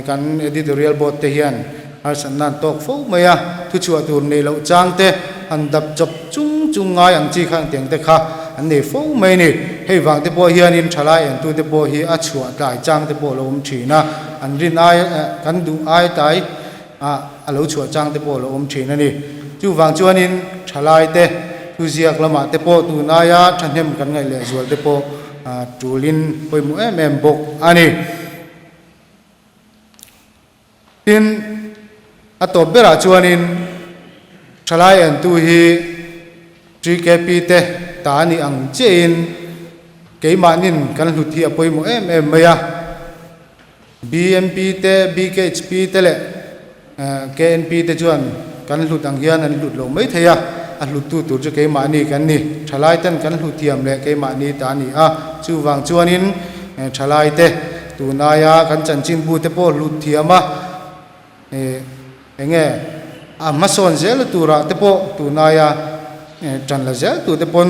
Speaker 7: kan editorial board te hian harsatna an tawk fo mai a, thuchhuah tur neih loh chang te han dap chawp chung chung ngai ang chi kha engtiang te kha an nei fo mai a ni. Hei vang te pawh hianin thalai entu te pawh hi a chhuah tlai chang te pawh a lo awm thin a, an rin ai kan duh ai tlai a lo chhuah chang te pawh a lo awm thin a ni. Chuvang chuanin thalai te thuziak lamah te pawh tun aia thahnem kan ngaih leh zual te pawh tulin pawimawh em em bawk a ni. Tin, a tawp berah chuanin thalai entu hi TKP te ta a nih ang chiahin keimahnin kan hlut hi a pawimawh em em mai a. BMP te, BKHP te leh KNP te chuan kan hlut ang hian an hlut lo mai thei a, a hluttu tur chu keimahni kan ni. Thalai ten kan hlut thiam leh keimahni ta a ni a, chuvang chuanin thalai te tunaia kan chanchinbu te pawh hlut thiam a, enge a hmasawn zel turah te pawh tunaia tan la zel tu te pawn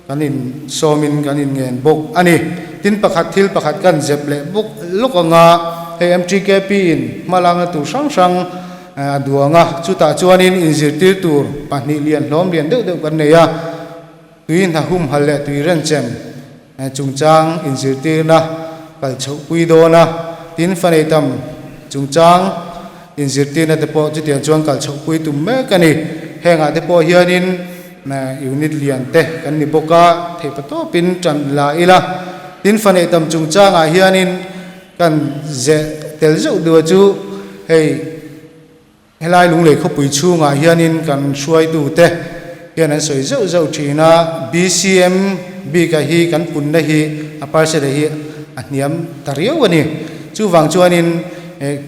Speaker 7: kan in sawmin kan in ngen bawk a ni. Tin pakhat thil pakhat kan zep leh bawk lawk anga hei MTKP in hmalakna tur hrang hrang a duang a, chutah chuanin inzirtir tur pahnih lian hlawm lian deuh deuh kan nei a, tui hna humhal leh tui renchem chungchang inzirtirna kal chhohpui dawn a, tin fanei tam chungchang inzirtirna te pawh chutiang chuan kal chhohpui tum mek a ni. Hengah te pawh hianin unit lian te kan ni bawk a, theihpa tawpin tan la ila. Tin fanei tam chungchangah hianin kan zeh tel zeuh duh a chu hei, Helai Lunglei khawpui chhungah hianin kan hruaitute hian an sawi zeuh zeuh thin a, BCM bika hi kan punna hi a parcel hi a hniam ta riau a ni. Chuvang chuanin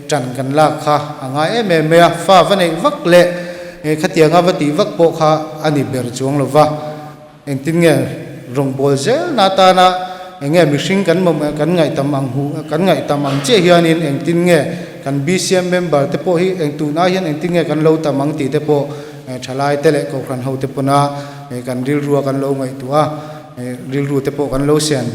Speaker 7: tan kan lak kha a ngai em em mai a, fa va neih vak leh khatianga va tih vak pawh kha a ni ber chuang lo va. Engtin nge rawngbâwl zelna atana eng nge mihring kan mamawh kan ngaihtam ang hu kan ngaihtam ang chiah hianin engtin nge kan BCM member te pawh hi eng tunah hian engtin nge kan lo tam ang tih te pawh thalai te leh kohhran ho te pawna kan rilrua kan lo ngaihtuah a rilru te pawh kan lo siam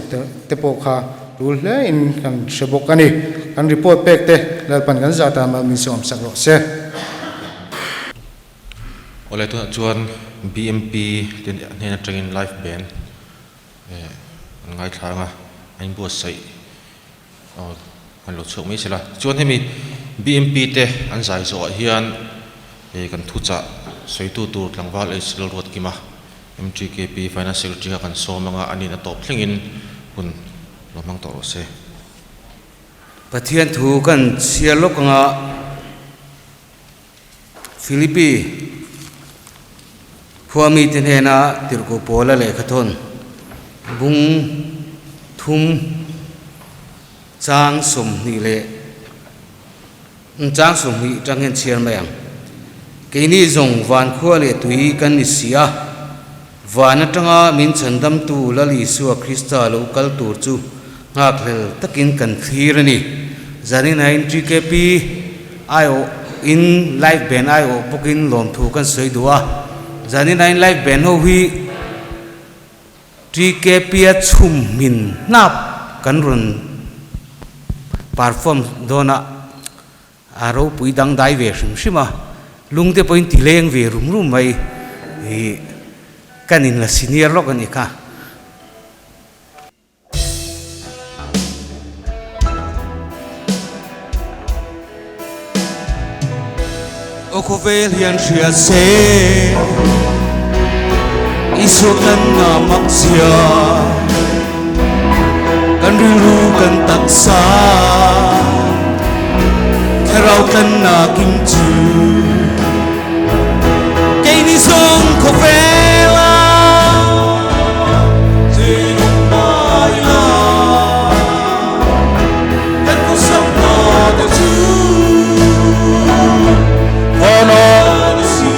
Speaker 7: te pawh kha tul hle in kan hre bawk a ni. Kan report pek te Lalpan kan zah tan min sawm sak rawh se.
Speaker 1: Awle tunah chuan BMP te hnen atangin live band an ngaithla ang a, an inbuatsaih aw an lo chhuak mai sela. Tichuan hemi BMP te an zai zawhah hian kan thuchah sawitu tur tlangval H Lalruatkima MTKP Finance Secretary kha kan sawm ang a, a nin a tawp thlengin hun lo hmang tawh rawh se.
Speaker 8: Pathian thu kan chhiar lawk anga. Philippi khua mite hnena tirhkoh Paula lehkhathawn bung thum chang 20 leh chang 20 atang hian chhiar mai ang. Keini zawng van khua leh tui kan ni si a, van atanga min chhandamtu Lal Isua Krista lo kal tur chu Nghakhlel takin kan thlir a ni. Zanin TKP aiawh in live band aiawh bawkin lawmthu kan sawi duh a. Zanin live band ho hi TKP-a chhum hmin hnap kan rawn perform dawn a, a ropui dangdai ve hrim hrim a, lung te pawhin ti leng ve rum rum mai hi kan inla senior lawk a nih kha. Aw khawvel hian hria se Isua kan ngah mak zia Kan rilru kan taksa Thlarau kan ngah kim chu Keini zawng khawvela Chinung mai la Kan kawsam hna te chu Vana ni si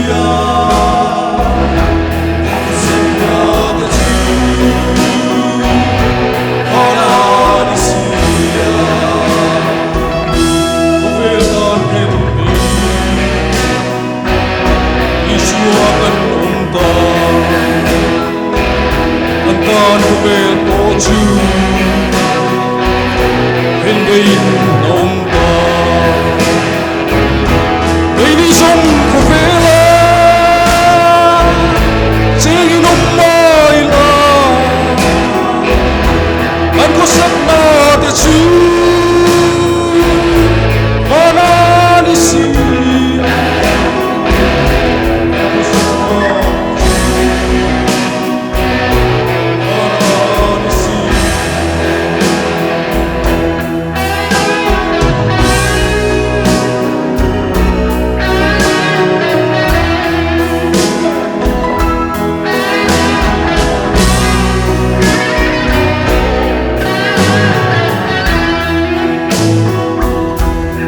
Speaker 8: a Kan kawsam hna te chu Vana ni si a Khawvel tan rem nei Isua kan awm ta Kan tan khawvel pawh chu Hendeiin a awm ta Keini zawng khawvela chengin awm mai la Kan khawsakna te chu Vana ni si a Kan khawsakna te chu Vana ni si a.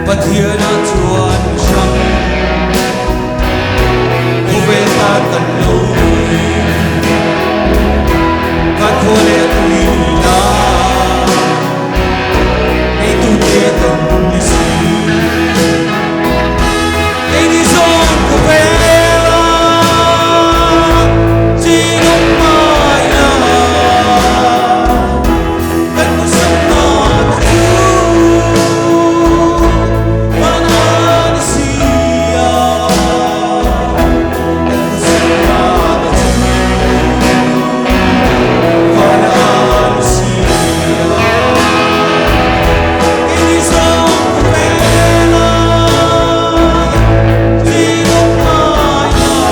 Speaker 8: Pathianah chuan hrang khawvel tan kan lo ni Kan khaw leh tui la Neitute kan ni si Keini zawn khawvela chin awm ngai la Kan hmuhsakna te chu Vana ni si a Kan hmuhsakna te chu Vana ni si a Keini zawng khawvela chin awm ngai la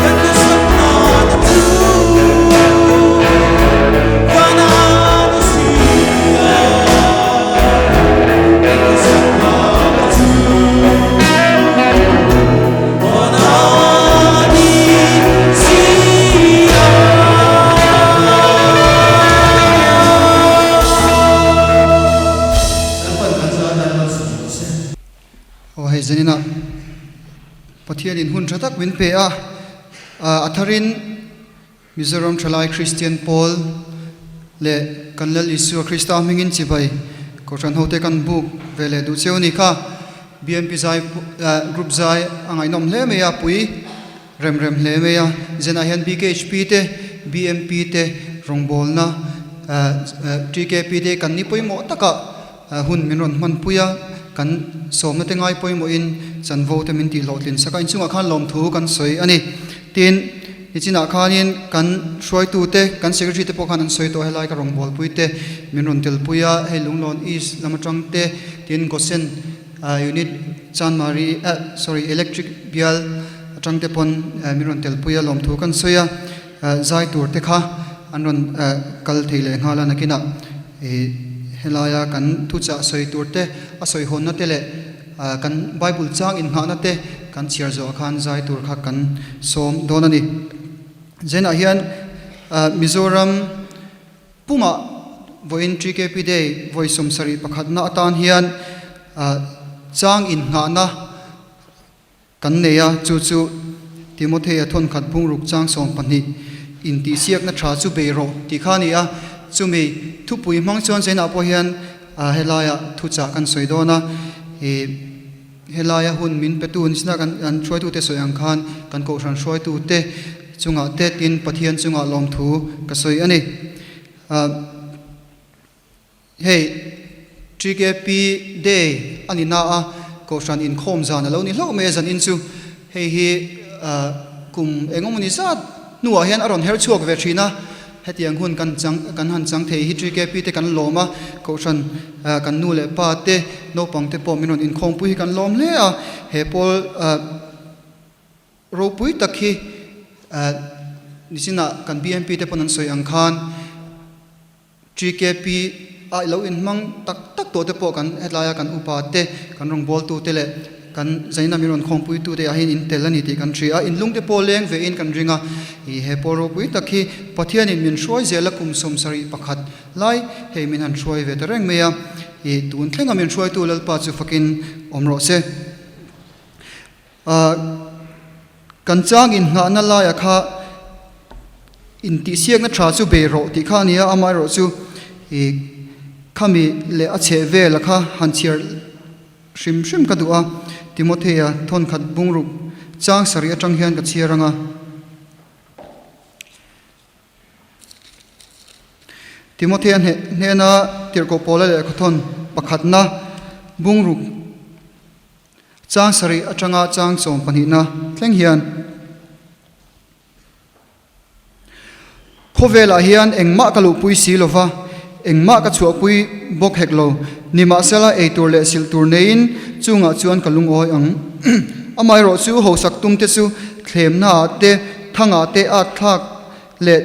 Speaker 8: Kan hmuhsakna te chu Vana ni si a Kan hmuhsakna te chu Vana ni si a.
Speaker 9: Lalpan kan za tan malsawm rawh se.
Speaker 10: Aw hei zaninah Pathianin hun tha tak min pe a, a tharin Mizoram Thalai Kristian Pawl leh kan Lal Isua Krista hmingin chibai Kohhran hote kan buk ve leh duh cheu a ni kha. BMP zai group zai a ngaihnawm hle mai a, pui rem rem hle mai a. Zenah hian BKHP te, BMP te rawngbawlna TKP te kan ni pawimawh takah Hun min rawn hmanpui a, kan sawmna te ngai pawimawhin chanvo te min tih hlawhtlin sak a, inchungah khan lawmthu kan sawi a ni. Tin, nichinah khanin kan hruaitu te, kan secretary te pawh khan an sawi tawh helai ka rawngbawlpui te min rawn telpui a, hei Lunglawn East lam atang te, tin Gosen unit Chanmari eh sorry Electric bial atang te pawn min rawn telpui a lawmthu kan sawi a, zai tur te kha an rawn kal thei leh nghal a nakinah. Ih, helaia kan thuchah sawi tur te, a sawi hawnna te leh kan Bible chang innghahna te kan chhiar zawhah khan zai tur kha kan sawm dawn a ni. Zenah hian Mizoram pumah vawiin TKP Day vawi 71 pakhatna atan hian chang innghahna Kan nei a, chu chu Timothea thawnkhat bungruk chang 12 intihsiakna tha chu bei rawh tih kha a ni a. Chumi thupui hmang chuan Zainah pawh hian helaiah thuchah kan sawi dawn a, ih helaia hun min petu ni sina kan hruaitute sawi ang khan kan kohhran hruaitute chungah te tin Pathian chungah lawmthu ka sawi a ni. Hei TKP Day a ni na a, Kohhran inkhawm zan a lo ni hlauh mai a zan in chu. Hei hi kum engemaw ni zat hnuah hian a rawn her chhuak ve thin a, hetiang hun kan chang kan han chang thei hi TKP te kan lawm a, Kohhran kan nu leh pa te naupang te pawh min rawn inkhawmpui hi kan lawm hle a, he pawl Ropui tak hi nichinah kan BMP te pawn an sawi ang khan TKP a lo inhmang tak tak tawh te pawh kan hetlaia kan upa te, kan rawngbawltu te leh kan zaina min rawn khawmpuitu te ah hian in tel a ni tih kan hria a, inlung te pawh leng ve in kan ring a. Ih he pawl ropui tak hi Pathianin min hruai zel a kum 71 lai hei min han hruai ve ta reng mai a, ih tun thlenga min hruaitu Lalpa chu fakin awm rawh se. Kan chang inngahna laia kha intihsiakna tha chu bei rawh tih kha a ni a, amaherawh chu ih khami leh a chheh vela kha han chhiar hrim hrim ka duh a, Timothea thawnkhat bungruk chang sarih atang hian ka chhiar ang a. Timothea hnena tirhkoh Paula lehkhathawn pakhatna bungruk Chang sarih atanga chang sawm pahnihna thleng hian khawvelah hian engmah ka luhpui si lo va, engmah ka chhuahpui bawk hek lo. Nimahsela eitur leh silh tur neiin chungah chuan ka lungawi ang. Amaherawh chu hausak tumte chu thlemnaah te, thangah te at thlak leh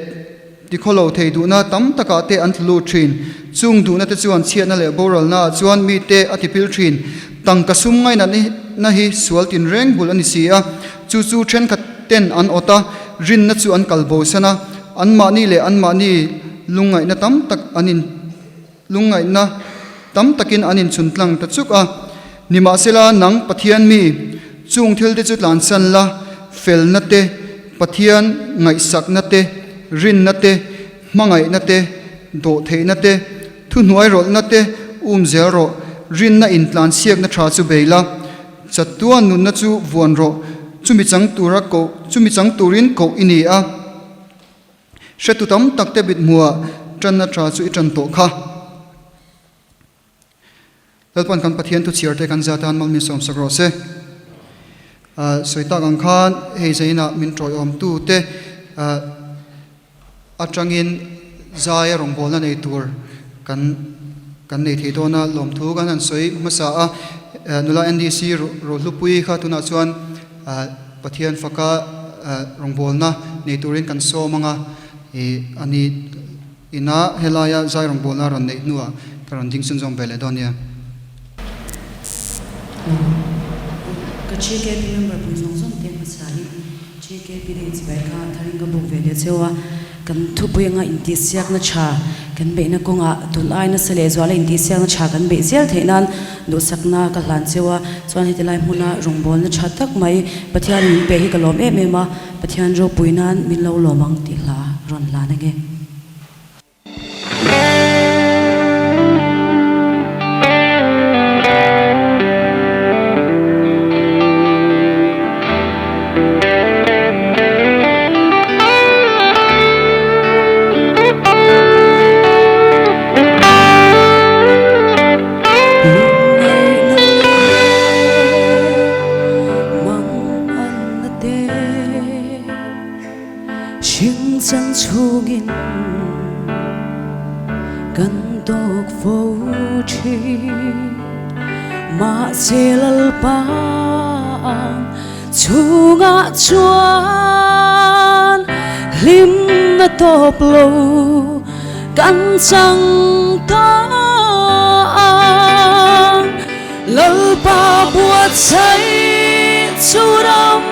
Speaker 10: tikhawlo thei duhna tam takah te an tlu lut thin. Chung duhna te chuan chhiatna leh boralna ah chuan mite a tipil thin. Tangka sum ngainatna hi sual tinreng bul a ni si a, chu chu thenkhat ten an awt a, rinna chu an kal bosan a, anmahni leh anmahni lungngaihna tam tak an in lungngaihna tam takin an inchhun tlang ta chuk a. Nimahsela, nang Pathian mi, chung thil te chu tlansan la, felna te, Pathian ngaihsakna te, rinna te, hmangaihna te, dawhtheihna te, thuhnuai rawlhna te um zel rawh, rinna intlansiakna tha chu bei la, chatuan nunna chu vuan rawh, chumi chang tura koh, chumi chang turin koh i ni a. Hretu tam tak te mithmuhah tanna tha chu i tan tawh kha. Lalpan kan Pathian thu chhiar te kan zat tan mal min sawm sak rawh se. Sawi tak ang khan hei zainah min tawiawm tu te atangin zai a rawngbawlna nei tur kan kan nei thei dawn a, lawmthu kan han sawi hmasa a. Nula NDC Rohlupui kha tunah chuan Pathian faka rawngbawlna nei turin kan sawm ang a, a ni ina helaia zai rawngbawlna rawn neih hnuah ka rawn ding chhunzawm ve leh dawn nia.
Speaker 11: Ka TKP member pui zawng zawng te hmasa in TKP leh chibai kha tharin ka buk ve leh cheu a. Kan thupui anga intihsiakna tha kan beihna kawngah tun ai nasa leh zuala intihsiakna tha kan beih zel theih nan duhsakna ka hlan cheu a, chuan heti lai hmuna rawngbawlna tha tak mai Pathian min pe hi ka lawm em em a, Pathian ropui nan min lo lawm ang tih hla rawn hlan ange. Hringchang chhungin kan tawk fo thin. Mahse Lalpa chhungah chuan hlimna tawp lo kan chang ta ang. Lalpa buatsaih chu ram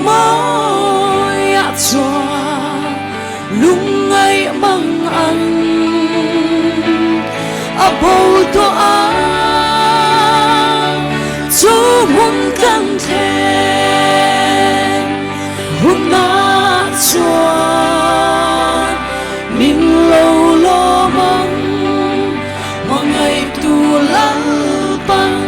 Speaker 11: mawiah chuan lungngaih mang ang a bo tawh ang. Chu hmun kan thleng hunah chuan min lo lawm ang hmangaihtu Lalpan.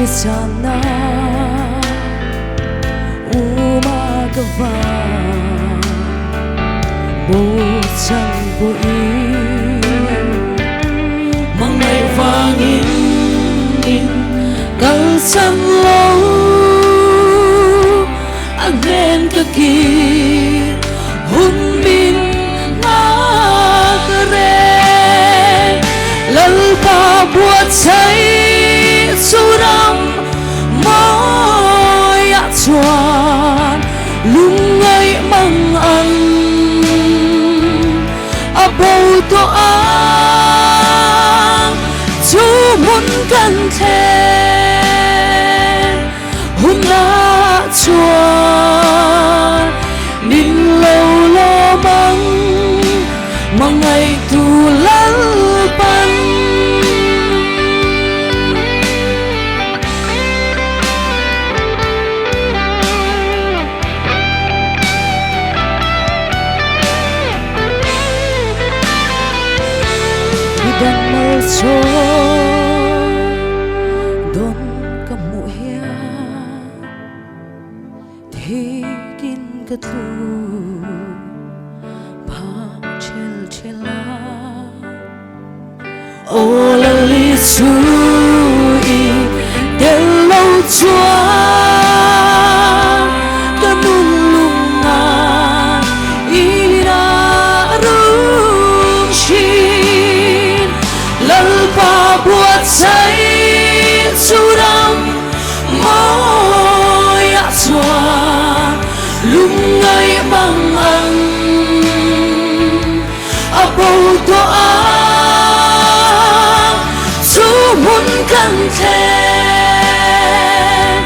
Speaker 5: Sana Umaga Buksan buin Mangay vangin Kalsan lo Agnen kakir Hun min ngakre Lalpa buat say Suram Moya chuan Lungay mang ang Abo to ang Chu mun kan then Hun la chuan Min lo lo mang Mangay tu lalpan Midang malso Don kamuhia Thikin katlu Pa chel chela O lali sui Del lo chua Kanulungan Inarung shin Lalpa buat say Suram Moya chuan Lungay mang ang Abo to ang Chu mun kan then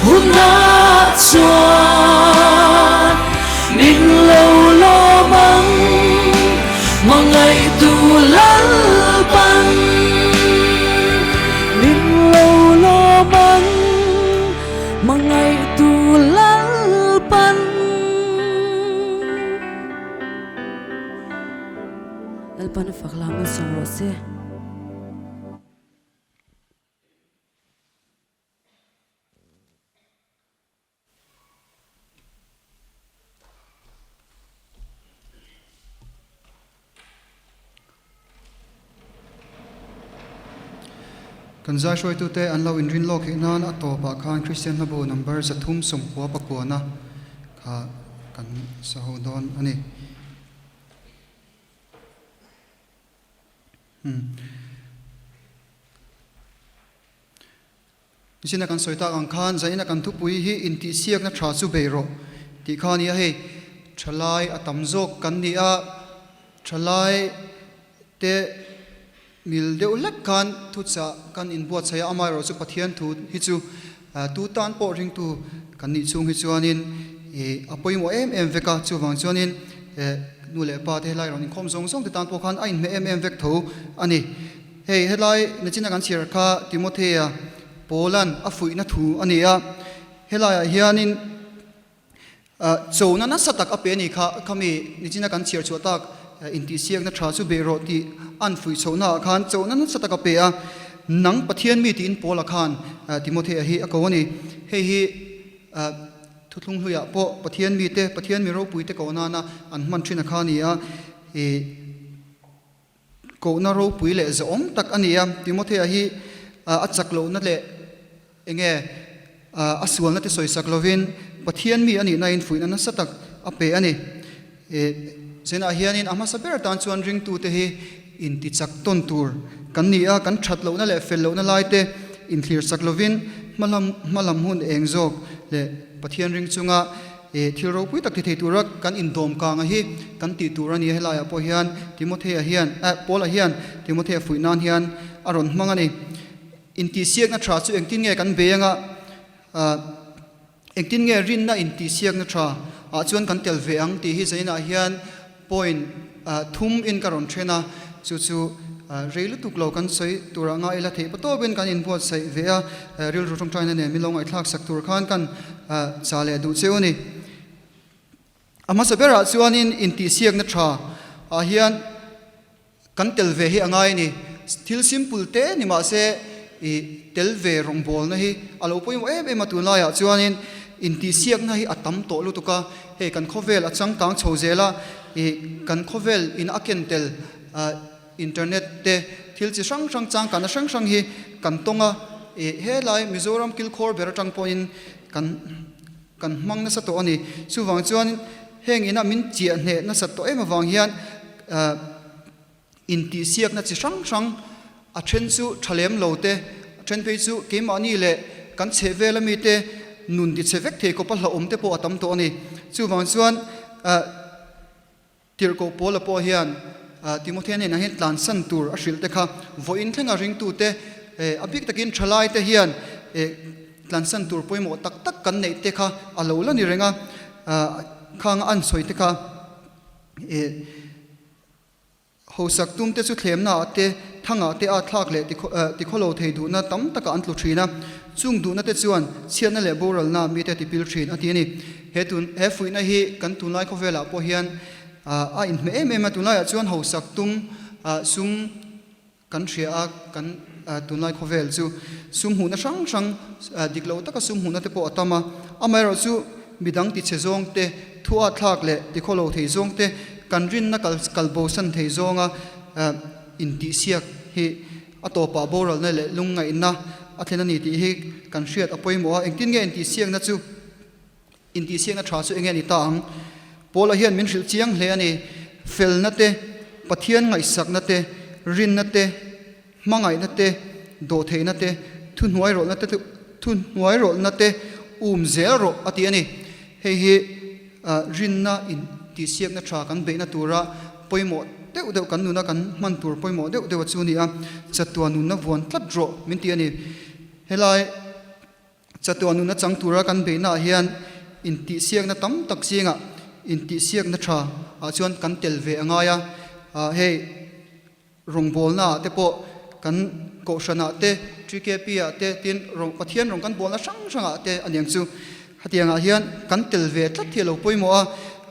Speaker 5: Hun na chuan Min lo lo mang Mangay tu lalpan Min lo lo mang Mangay tu lalpan Lalpan faklaman song rose.
Speaker 10: Kan zai hruai tu te an lo in rin lawk theih nan a tawpah khan Christian hlabu number 390 na kha kan sa ho dawn a ni. Nichina kan sawi tak ang khan zaina kan thupui hi intihsiakna tha chu bei rawh tih kha a ni a, hei thalai a tam zawk kan ni a, thalai te mil deuh hlek khan thuchah kan inbuatsaih a, amaherawh chu Pathian thu hi chu tu tan pawh ringtu kan nih chhung hi chuanin a pawimawh em em vek a, chuvang chuanin nu leh pa te helai rawn inkhawm zawng zawng te tan pawh khan a inhmeh em em vek tho a ni. Hei helai nachina kan chhiar kha Timothea Paulan a fuihna thu a ni a, helaiah hianin chona nasa tak a pe a ni kha, khami nichina kan chhiar chhuah tak intihsiakna tha chu beh rawh tih an fuih chhohnaah khan chona nasa tak a pe a, nang Pathian mi tiin Paula khan Timothea hi a ko a ni. Hei hi thuthlung hluiah pawh Pathian mite, Pathian mi ropuite ko nana an hman thin a kha a ni a, ih. Kohna ropui leh zahawm tak a ni a, Timothea hi a chak lohna leh enge a sualna te sawisak lovin Pathian mi a nihna in fuihna nasa tak a pe a ni. Zenah hianin a hmasa ber atan chuan ringtute hi intichak tawn tur kan ni a, kan that lohna leh fel lohna lai te inthlir sak lovin hmalam hmalam hun eng zawk leh Pathian ring chunga E thil ropui tak ti thei tura kan indawm kanga hi kan tih tur a ni a, helaiah pawh hian Timothea hian eh Paula hian Timothea fuih nan hian a rawn hmang a ni. Intihsiakna tha chu engtin nge kan bei anga ah engtin nge rinna intihsiakna tha ah chuan kan tel ve ang tih hi zainah hian point ah thum in ka rawn then a, chu chu rei lutuk lo kan sawi turah nga ila theih patawpin kan inbuatsaih ve a, rilru tawngtaina nen min lo ngaihthlak sak tur khan kan cha leh duh cheu a ni. A hmasa berah chuanin intihsiakna tha ah hian kan tel ve hi a ngai a ni. Thil simple te ni mahse I tel ve rawngbawlna hi a lo pawimawh em em a, tunlaiah chuanin intihsiakna hi a tam tawh lutuk a, hei kan khawvel a changkang chho zel a, i kan khawvel in a ken tel internet te thil chi hrang hrang changkanna hrang hrang hi kan tawng a, i helai Mizoram kilkhawr ber atang pawhin kan kan hmang nasa tawh a ni. Chuvang chuan heng ina min chiah hneh nasat tawh em avang hian Intihsiakna chi hrang hrang, a then chu tha lem lo te, a then phei chu keimahni leh kan chheh vel ami te nun ti chhe vek thei kawpa hlauhawm te pawh a tam tawh a ni. Chuvang chuan Tirhkoh Paula pawh hian Timothea hnenah hian tlansan tur a hrilh te kha vawiin thlenga ringtute a bik takin thalai te hian tlansan tur pawimawh tak tak kan neih te kha a lo la ni reng a, khang a an sawi te kha. Hosak tumte chu thlemnaah te, thangah te a thlak leh tikhawlo thei duhna tam takah an tlu thin a, chung duhna te chuan chhiatna leh boralna mite tipil thin a ti a ni. He tun he fuihna hi kan tunlai khawvelah pawh hian a inhmeh em em a, tunlaiah chuan hosak tum sum Kan hria a, kan tunlai khawvel chu sum hmuhna hrang hrang, dik lo taka sum hmuhna te pawh a tam a. Amaherawh chu midang tichhe zawng te, thu at thlak leh tikhaw lo thei zawng te, kan rinna kal kal bosan thei zawnga intihsiak hi a tawpah boralna leh lungngaihna a thlen a ni tih hi kan hriat a pawimawh a. Engtin nge intihsiakna chu? Intihsiakna tha chu enge a ni ta ang? Paula hian min hrilh chiang hle a ni. Felna te, Pathian ngaihsakna te, rinna te, hmangaihna te, dawhtheihna te, thuhnuairawlhna te thuhnuairawlhna te um zel rawh a ti a ni. Hei hi rinna intihsiakna tha kan beihna tura pawimawh deuh deuh kan nuna kan hman tur pawimawh deuh deuh a chu a ni a, chatuan nunna vuan tlat rawh min ti a ni. Helai. Chatuah nuna chang tura kan beihnaah hian intihsiakna tam tak zingah intihsiakna tha ah chuan kan tel ve a ngai a, hei rawngbawlnaah te pawh kan kohhranah te, TKP ah te tin rawng Pathian rawng kan bawlna hrang hrangah te a niang chu. Hetiangah hian kan tel ve tlat hi a lo pawimawh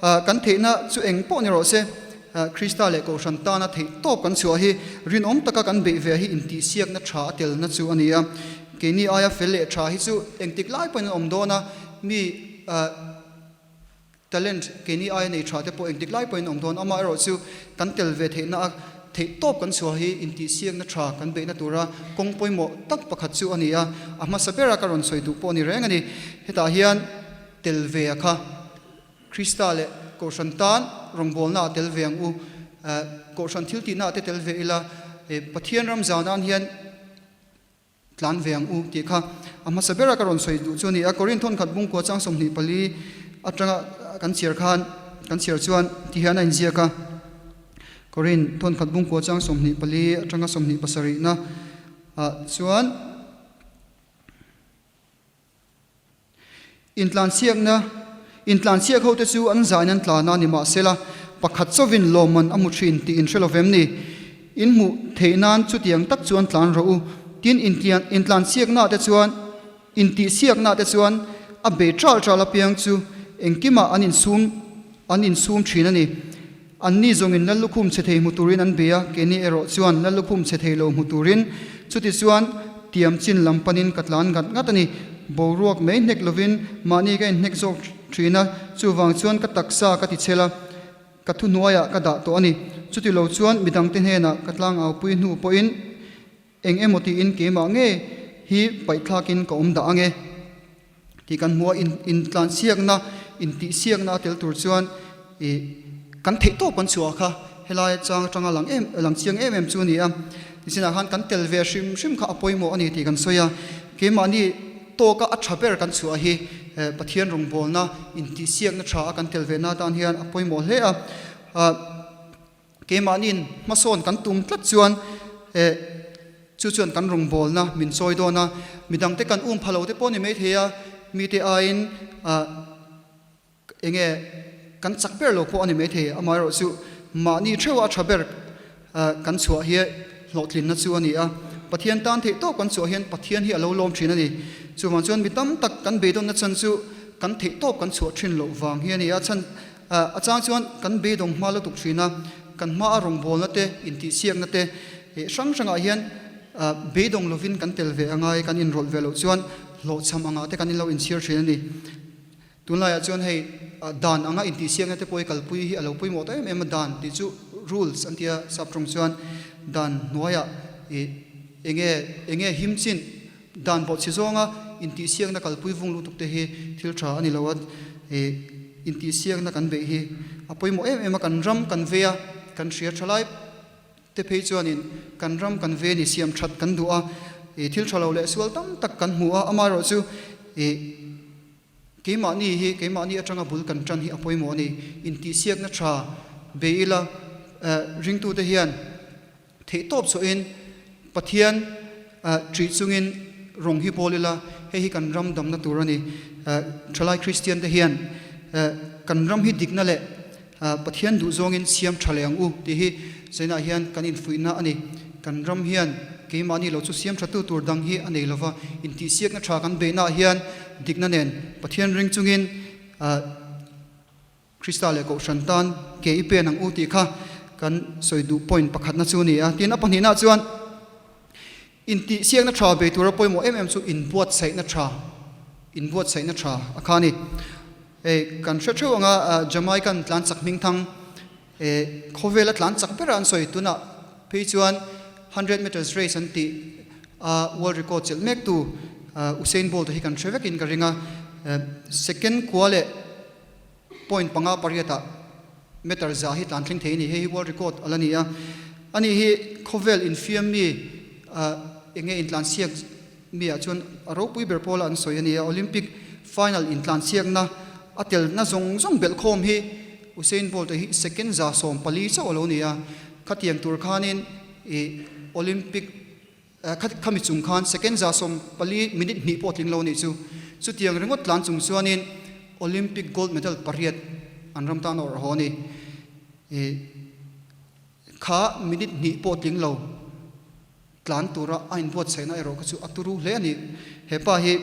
Speaker 10: a, kan theihna chu eng pawh ni rawh se, Krista leh kohhran tana theih tawp kan chhuah hi rinawm taka kan beih ve hi intihsiakna tha a telna chu a ni a. Keini aia fel leh tha hi chu engtik lai pawhin an awm dawn a, mi talent keini aia nei tha te pawh engtik lai pawhin an awm dawn. Amaherawh chu kan tel ve theihna a theih tawp kan chhuah hi intihsiakna tha kan beihna tura kawng pawimawh tak pakhat chu a ni a, a hmasa bera ka rawn sawi duh pawh a ni reng a ni. Hetah hian tel ve a kha. Krista leh Kohhran tan rawngbawlna ah tel ve ang u. Kohhran thil tihna ah te tel ve ila, Pathian ram zau nan hian tlan ve ang u tih kha a hmasa bera ka rawn sawi duh chu a ni a. Korinth thawnkhat bungkua chang 24 atanga kan chhiar khan kan chhiar chuan ti hian a inziak a. Korinth thawnkhat bungkua chang 24 atanga 27 na ah chuan. Intlansiakna, Intlansiak hote chu an zain an tlan a, nimahsela, pakhat chauhin lawmman a hmu thin tih in hre lo vem ni? In hmuh theih nan chutiang tak chuan tlan rawh u. Tin, intlansiaknaah te chuan, intihsiaknaah te chuan a bei ṭal ṭal apiang chu engkimah an insum an insum thin a ni. Anni zawngin Lallukhum chhe thei hmu turin an bei a, keini erawh chuan Lallukhum chhe thei lo hmu turin. Chutichuan, tiam chin lam panin ka tlan ngat ngat a ni. Boruak mai hnek lovin mahni ka inhnek zawk thin a, chuvang chuan ka taksa ka ti chhel a, ka thuhnuaiah ka dah tawh a ni. Chutilo chuan midangte hnenah ka tlangaupui hnu pawhin Eng emaw tiin keimah nge hi paihthlakin ka awm dah ange tih kan hmu a, intlansiakna, intihsiakna a tel tur chuan ih kan theih tawp kan chhuah kha helai chang atanga lang em lang chiang em em chu a ni a. Nichinah khan kan tel ve hrim hrim kha a pawimawh a ni tih kan sawi a, keimahni tawka a tha ber kan chhuah hi Pathian rawngbawlna, intihsiakna tha a kan tel ve na atan hian a pawimawh hle a. Keimahniin hmasawn kan tum tlat chuan eh chu chuan kan rawngbawlna min chawi dawn a, midangte kan um pha lo te pawh ni maithei a, mite aiin ah enge kan chak ber lo pawh a ni maithei, amaherawh chu mahni theuh a tha ber kan chhuah hi hlawhtlinna chu a ni a, Pathian tan theih tawp kan chhuah hian Pathian hi a lo lawm thin a ni. Chuvang chuan mi tam tak kan beidawnna chan chu kan theih tawp kan chhuah thin loh vang hi a ni a, chhan A chang chuan kan beidawng hma lutuk thin a, kan hma a rawngbawlna te, intihsiakna te hrang hrangah hian Beidawng lovin kan tel ve angai, kan inrawlh ve loh chuan hlawhchham angah te kan inlo inchhir thin a ni. Tunlaiah chuan hei dan anga intihsiakna te pawh hi kalpui hi a lo pawimawh ta em em a, dan tih chu rules an tia saptawng chuan dan hnuaiah ih enge enge him chin dan bawhchhe zawnga intihsiakna kalpui vung lutuk te hi thil tha a ni lo a, ih intihsiakna kan beih hi a pawimawh em em a, kan ram kan vei a, kan hria tha lai. Te phei chuanin kan ram kan ve ni siam that kan duh a, ih thil tha lo leh sual tam tak kan hmu a, amaherawhchu ih keimahni hi keimahni atanga bul kan tan hi a pawimawh a ni. Intihsiakna tha bei ila eh ringtute hian theihtawp chhuahin Pathian eh ṭih chungin rawng hi bawl ila hei hi kan ram damna tur a ni. Eh thalai Kristian te hian eh kan ram hi dikna leh Pathian duh zawngin siam tha leh ang u tih hi China hian kan infuihna a ni. Kan ram hian keimahni lo chu siam tha tu tur dang hi a nei lova, intihsiakna tha kan beihnaah hian dikna nen Pathian ring chungin Krista leh Kohhran tan ke i pen ang u tih kha kan sawi duh point pakhatna chu a ni a. Tin, a pahnihnaah chuan intihsiakna tha bei tura pawimawh em em chu inbuatsaihna tha, inbuatsaihna tha a kha a ni. Hei kan hre theuh anga Jamaican tlan chak hming thang khawvela tlan chak bera an sawi tunah phei chuan 100 meters race an tih a world record chelh mek tu Usain Bolt hi kan hre vekin ka ring a, second kua leh point panga pariatah meter za hi tlan thleng thei a ni, hei hi world record a la ni a, ani hi khawvel infiam mi enge intlansiak Mi ah chuan a ropui ber pawla an sawi a ni a, Olympic final intlansiakna a telna zawng zawng belhkhawm hi Usain Bolt-a hi second 140 chauh a lo ni a, khatiang tur khanin ih Olympic khami chung khan second 140 minute hnih pawh tling lo a nih chu. Chutiang ringawt tlan chung chuanin Olympic gold medal pariat an ram tan a awrh haw a ni. Ih kha minute hnih pawh tling lo. Tlan tura a inbuatsaihna erawh kha chu a turu hle a ni. He pa hi